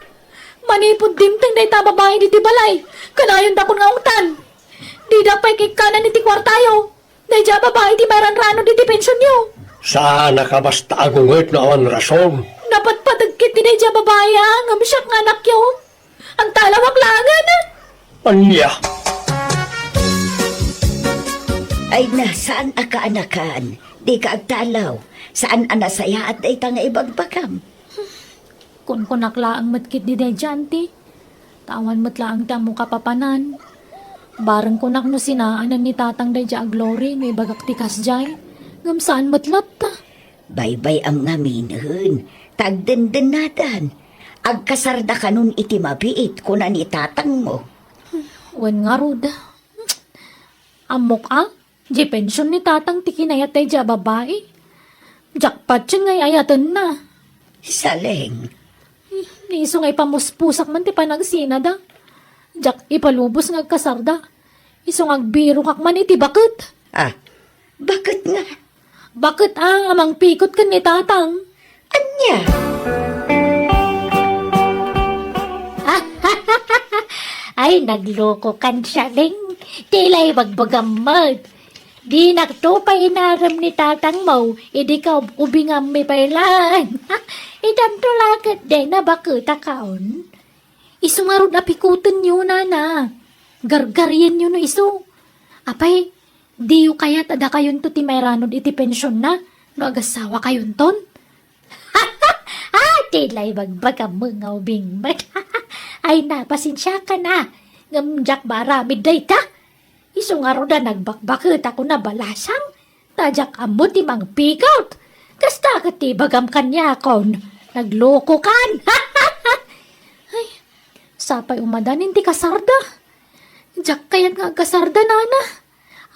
Manipud dimteng dayta a babai ditoy balay, kanayondakon nga ungtan. Dida pay kikkanan iti kuartayo. Daydiay a babai ti mairanrano ditoy pensionyo. Saanak a basta agunget no awan rason. Napatpateg ketdi daydiay a babai a ngem siak nga anakyo. Antalawak laengen. Ania? Ay na, saan a kaanakan? Dika agtalaw. Saan a nasayaat dayta nga ibagbagam? Kunkunak laeng met ketdi daydiay, anti. Ta awan met laeng ti ammok a papanan. Bareng kunak no sinaanen ni Tatang daydiay a Glory no ibagak ti kasdiay. Ngem saan met latta. Baybay-am ngaminen, ta agdendennadan. Agkasardakanon iti mabiit, kuna ni Tatangmo. Wen ngarud. Ammok a, di pension ni tatang ti kinayat daydi a babai. Diak patien nga ay-ayatenna. Saleng. Ni isu nga ipamuspusak man ti panagsinada. Diak ipalubos nga agkasarda. Isu nga agbirokak man iti baket. Ah, baket nga? Baket a, a mangpikot ken ni tatang. Ania? Ay, naglokokan, Saleng. Ti la ibagbagam met. Dinakto pay inarem ni tatangmo, idi kaubingammi pay laeng. Itanto la ket dayna baket a kaon. Isu ngarud a pikotenyo, nana. Gargarienyo no isu. Apay, diyo kayat a dakayonto ti mairanod iti pensionna no agasawakayonton? Ah, ti la ibagbagam nga ubing met. Ay, na, pasensiakan a. Ngem diak maaramid dayta. Isu ngarud a nagbakbaket a kuna balasang, ta diak ammo ti mangpikot. Kasta ket ti ibagam kaniakon, naglokokan. Ay, sapay umadanin ti kasarda. Diak kayat nga agkasarda, nana.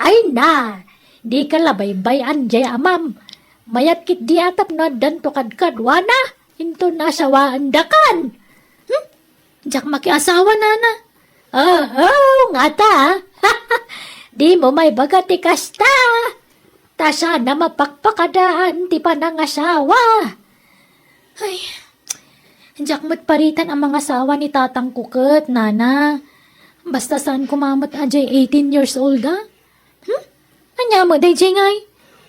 Ay na, dika la baybay-an diay amam. Mayat ketdi a tapno addanto kadkaduana, inton asawaendakan. Hmm? Diak makiasawa, nana. Oo, ngata. Dimo maibaga ti kasta. Ta saan a mapakpakadaan ti panangasawa. Ay, diak met paritan a mangasawa ni tatangko ket, nana. Basta saan koma met a diay eighteen years old a. Hmm? Ania met daydiay ngay?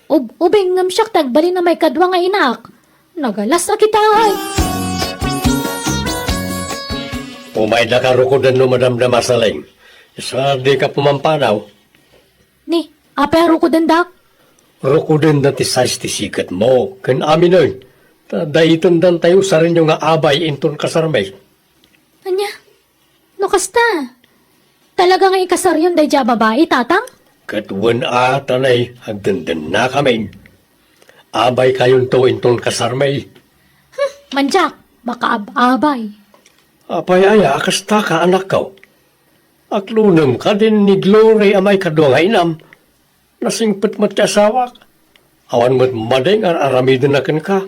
Ub-, ubing ngem siak ti agbalin a maikadua nga inaak. Nagalas a kita, ay. Umaydaka rukoden no madamdama, Saleng. Sa dika pumampanaw. Ni, apay a rukodendak? Rukodenda ti size ti siketmo, ken aminen. Ta daytendantayo sarenyo nga abay inton kasarmi. Ania? No kasta, talaga nga ikasaryon daydiay a babai, tatang? Ket wen a, ta nay, agdendennakamin. Abaykayonto inton kasarmi. Hmm, mandiak, makaab-abay. Apay aya a kastaka, anakko? Aklonem kadin ni Glory a maikadua nga inam. Nasingpet met ti asawak. Awan met madi nga ar-aramidenna kenka.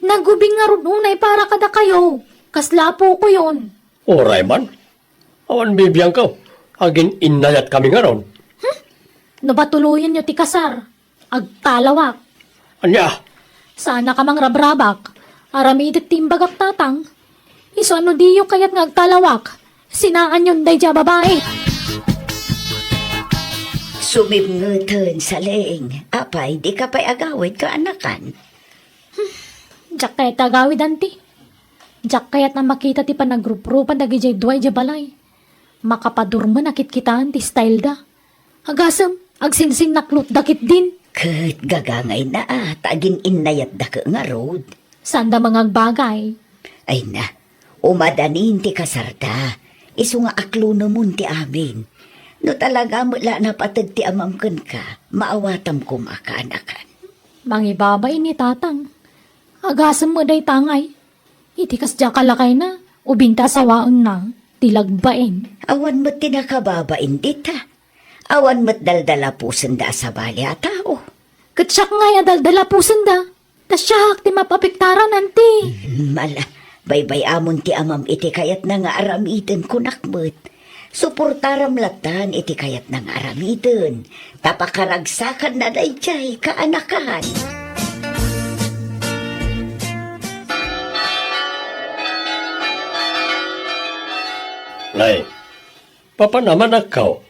Nagubing ngarud unay para kadakayo. Kasla apokoyon. Uray man. Awan bibiangko. Agin-innayatkami ngarud. Hmm? No patuloyenyo ti kasar, agtalawak. Ania? Saanaka mangrabrabak. Aramidek ti imbagak, tatang. Isu a no diyo kayat nga agtalawak, sinaanyon daydiay a babai. Sumipngeten, Saleng. Apay, dika pay agawid, kaanakan? Hmm, diak kayat agawid, anti. Diak kayat a makita ti panagruprupan dagidiay dua idiay balay. Makapadurmen a kitkitaan ti styleda. Agasem, agsinsinnaklotda ketdin. Ket gagangayna a, ta agin-innayatda ket ngarud. Saanda mangagbagay. Ay na, umadanin ti kasarda. Isu nga aklonemon ti amin. No talaga met la napateg ti amam kenka, maawatam koma, kaanakan. Mangibabain ni tatang. Agasem met dayta ngay. Iti kasdiay a lakayna, ubing ta asawaenna, ti lagbain. Awan met ti nakababain dita. Awan met daldalapusenda a sabali a tao. Ket siak ngay a daldalapusenda. Ta siak ti mapapiktaran, anti. Mala, baybay-amon ti amam iti kayatna nga aramiden, kunak met. Suportaram lattan iti kayatna nga aramiden, ta pakaragsakanna daydiay kaanakan. Nay, papanam, anakko.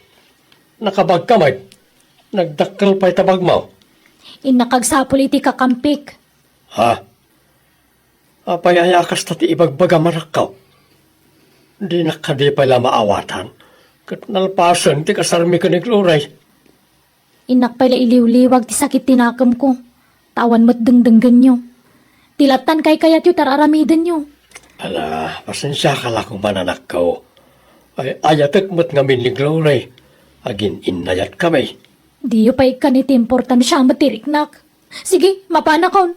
Nakabagka met. Nagdakkel pay ta bagmo. Innak agsapul iti kakampik. Ha? Apay aya a kasta ti ibagbagam, anakko? Dinak kadi pay la maawatan, ket nalpasen ti kasarmi ken ni Glory. Innak pay la iliwliwag ti sakit ti nakemko, ta awan met dengdenggenyo. Ti lattan kaykayatyo ti ar-aramidenyo. Ala, pasensiaka la koma, anakko. Ay, ayatek met ngamin ni Glory. Agin-innayatkami. Diyo pay ikkan iti importansia met ti riknak. Sige, mapanakon.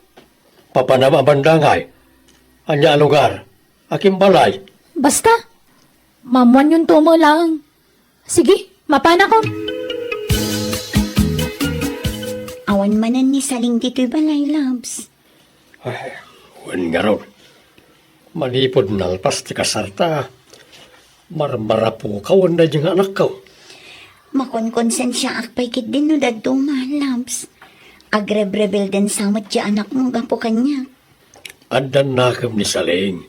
Papanam a banda ngay? Ania a lugar? Akin balay? Basta, maammuanyonto met laeng. Sige, mapanakon. Awan manen ni Saling ditoy balay, Labs. Ay, wen ngarud. Manipud nalpas ti kasarta, marmarapukaw daydi nga anakko. Makonkonsensiaak pay ketdin no dadduma, Labs. Agrebrebelden sa met ti anakmo gapu kaniak. Addan nakem ni Saling.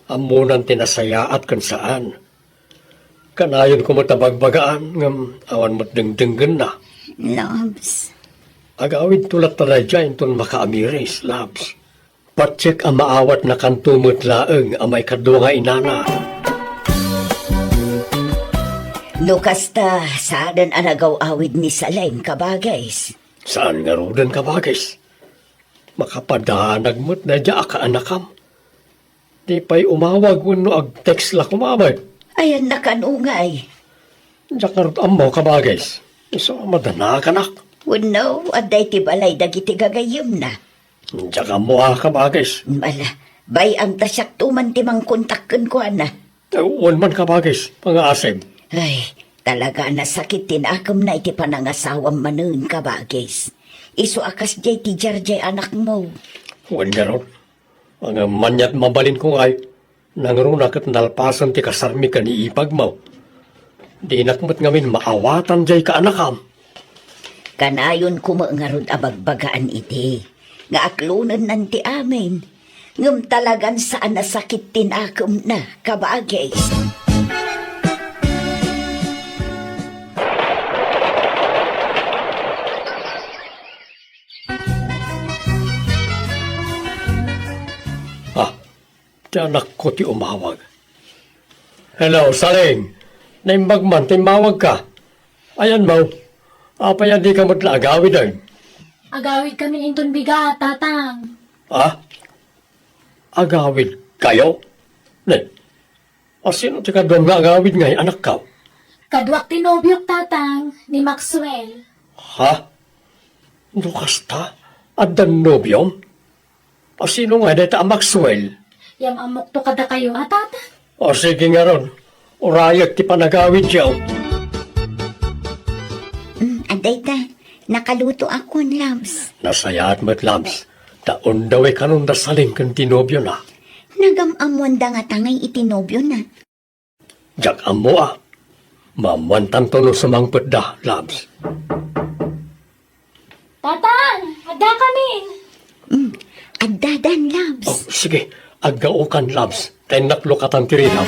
Ammonan ti nasayaat ken saan. Kanayon koma ta bagbagaan ngem awan met dengdenggenna. Labs. Agawidto latta daydiay inton makaamiris, Labs. Patiek a maawatnakanto met laeng a maikadua nga inana. No kasta, saanen a nagaw-awid ni Saleng, kabagis. Saan ngaruden, kabagis? Makapadanag met daydiay a kaanakam. Di pay umawag wenno ag-text la koma met. Ayanna kano ngay? Diak ngarud ammo, kabagis. Isu a madanaganak. Wenno, adda iti balay dagiti gagayyemna? Diak ammo a, kabagis. Ala, bay-am ta siakto man ti mangkontak kenkuana. Eh, wen man, kabagis, pangaasem. Ay, talaga a nasakit ti nakemna iti panangasawam manen, kabagis. Isu a kasdiay ti diardiay anakmo. Wen ngarud, maniat mabalinko ngay, nangruna ket nalpasen ti kasarmi ken ni ipagmo. Dinak met ngamin maawatan diay kaanakam. Kanayon koma ngarud a bagbagaan idi nga aklonennan ti amin, ngem talagan saan a sakit ti nakemna, kabagis. Ah, ti anakko ti umawag. Hello, Saling. Naimbag man ta immawagka. Ayanmo, apay a dika met la agawiden? Agawidkami inton bigat, Tatang. Ah? Agawidkayo? Ne, a sino ti kaduam nga agawid ngay, anakko? Kaduak ti nobiok, Tatang, ni Maxwell. Ha? No kasta, addan nobiom? A sino ngay dayta a Maxwell? Yam-ammokto kadakayo a, Tatang. O sige ngarud, urayek ti panagawidyo. Mm, adda ita, nakalutoakon, Labs. Nasayaat met, Labs, ta undawi kanon da Saling ken ti nobiona. Nagam-ammoanda nga tangay iti nobiona. Diak ammo a. Maammoantanto no sumangpetda, Labs. Tatang, addakamin. Mm, addadan, Labs. Oh, sige, aggaokan, Labs. Ta innak lukatan ti ridam.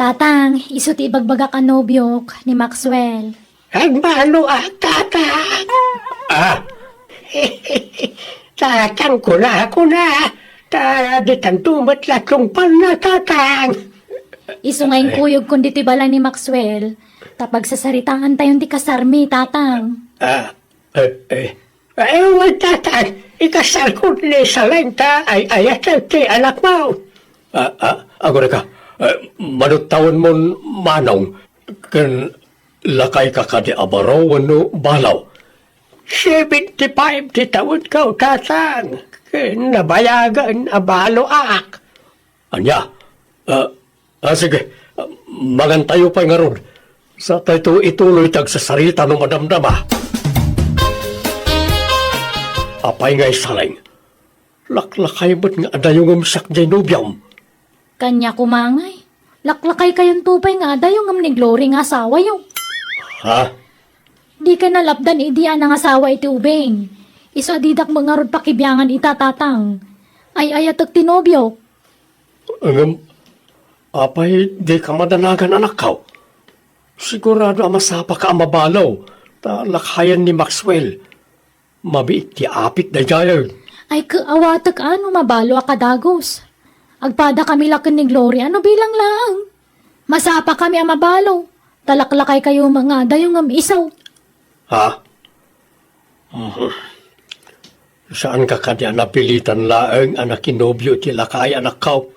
Tatang, isu ti ibagbagak a nobiok ni Maxwell. Agbalo a, Tatang. Ah. Tatang, kuna, kuna. Ta, ditanto met la tungpalna, Tatang. Isu nga inkuyogkon ditoy balay ni Maxwell, ta pagsasaritaantayon ti kasarmi, Tatang. Ah, eh, eh. Ay, wen, Tatang, ikasalko ni Saling ta ay-ayatek ti anakmo. Ah, ah, agurayka, eh, mano tawenmon, Manong, ken lakayka kadi a baro wenno balo? Seventy-five ti tawenko, Tatang, ken nabayagen a baloak. Ania? Ah, ah, sige. Ah, mangantayo pay ngarud. Satayto ituloy ti agsasarita no madamdama. Apay ngay, Saling? Laklakay met nga adayo ngem siak diay nobiom. Kaniak koma ngay. Laklakaykayonto pay nga adayo ngem ni Glory nga asawayo. Ha? Dikay nalapdan idi a nangasawa iti ubing. Isu a didak met ngarud pakibiangan ita, Tatang. Ay-ayatek ti nobiok. Ngem, apay dika madanagan, anakko? Sigurado a masapaka a mabalo, ta lakayan ni Maxwell. Mabiit ti apit daydiay. Ay, ket awatek a no mabalo a kadagus. Agpadakami la ken ni Gloria no bilang laeng. Masapakami a mabalo, ta laklakaykayo met nga adayo ngem isu. Ha? Mhm. Saanka kadi a napilitan laeng a nakinobio iti lakay, anakko?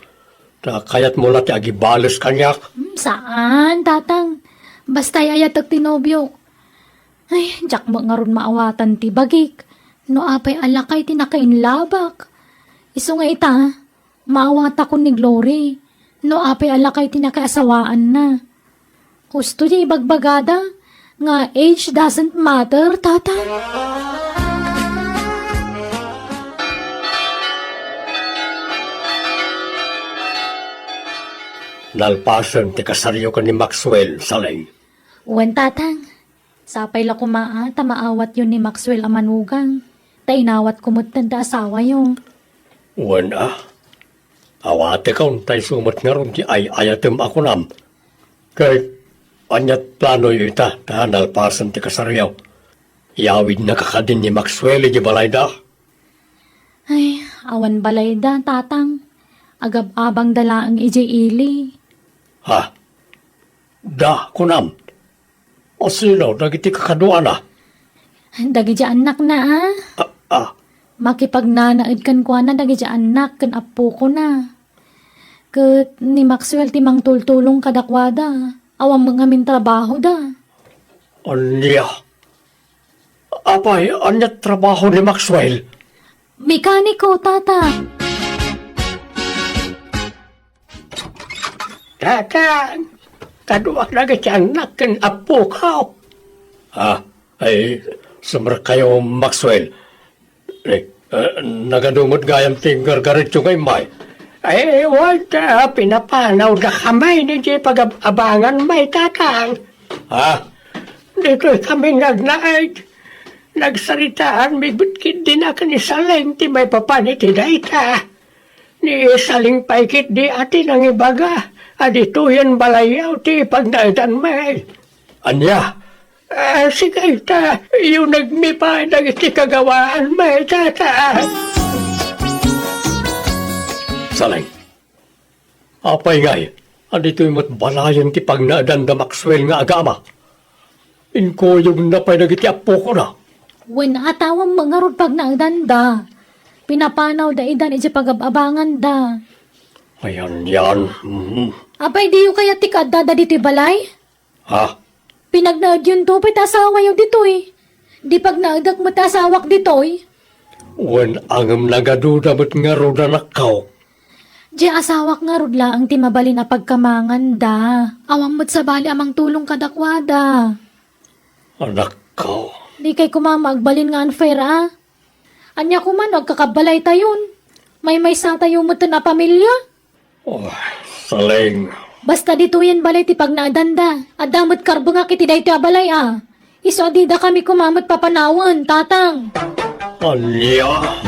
Ta kayatmo la ti agibales kaniak? Hmm, saan, Tatang. Basta ay-ayatek ti nobiok. Ay, diak met ngarud maawatan ti bagik. No apay a lakay ti nakainlabak. Isu nga ita, maawatakon ni Glory. No apay a lakay ti nakaasawaanna. Husto ti ibagbagada, Nga age doesn't matter, Tatang? Nalpasen ti kasaryo ken ni Maxwell, Saleng. Wen, Tatang. Sapay la koma a ta maawatyo ni Maxwell a manugang. Ta inawatko metten ti asawayo. Wen a, awatekon ta isu met ngarud ti ay-ayatem a kunam. Ket ania ti planoyo ita ta nalpasen ti kasaryo? Iyawidnaka kadin ni Maxwell idiay balayda? Ay, awan balayda, Tatang. Agab-abangda laeng idiay ili. Ha? Da, kunam? Asino dagiti kakaduana? Dagiti annakna, a. Ah, ah. Makipagnanaed kenkuana dagiti annak ken appokona. Ket ni Maxwell ti mangtultulong kadakuada. Awan met ngamin trabahoda. Ania? Apay, ania trabaho ni Maxwell? Mekaniko, Tata. Tata, kaduak dagiti annak ken appokaw. Ah, ay, sumrekkayo, Maxwell. Eh, eh, nagadu met gayam ti gargaretyo nga immay? Ay, wen, ta pinapanawdakami idiay pagab-abangan, may, Tatang. Ha? Ditoy kami nagnaed. Nagsaritaanmi met ketdi a ken ni Saleng ti maipapan iti dayta. Ni Saleng pay ketdi a ti nangibaga a ditoyen balayyo ti pagnaedanmi. Ania? Ah, sige, ta, yunegmi pay dagiti kagawaanmi, Tata. Saleng, apay ngay, a ditoy met balayen ti pagnaedan da Maxwell nga agama? Inkuyogna pay dagiti appokona. Wen, awan met ngarud pagnaedanda. Pinapanawda idan idiay pagab-abanganda. Ayan, yan. Mhm. Apay, diyo kayat ti kaaddada ditoy balay? Ha? Pinagnaedyonto pay ti asawayo ditoy. Di pagnaedek met ti asawak ditoy. Wen, ngem nagaduda met ngarud, anakko. Diay asawak ngarud laeng ti mabalin a pagkamanganda. Awan met sabali a mangtulong kadakuada. Anakko. Dikay koma agbalin nga unfair, a. Ania koma no agkakabbalaytayon? Maymaysatayo metten a pamilia? Oh, Saleng. Basta ditoyen balay ti pagnaedanda. Adda met karbengak iti daytoy a balay, a. Isu a didakami koma met papanawen, Tatang. Ania?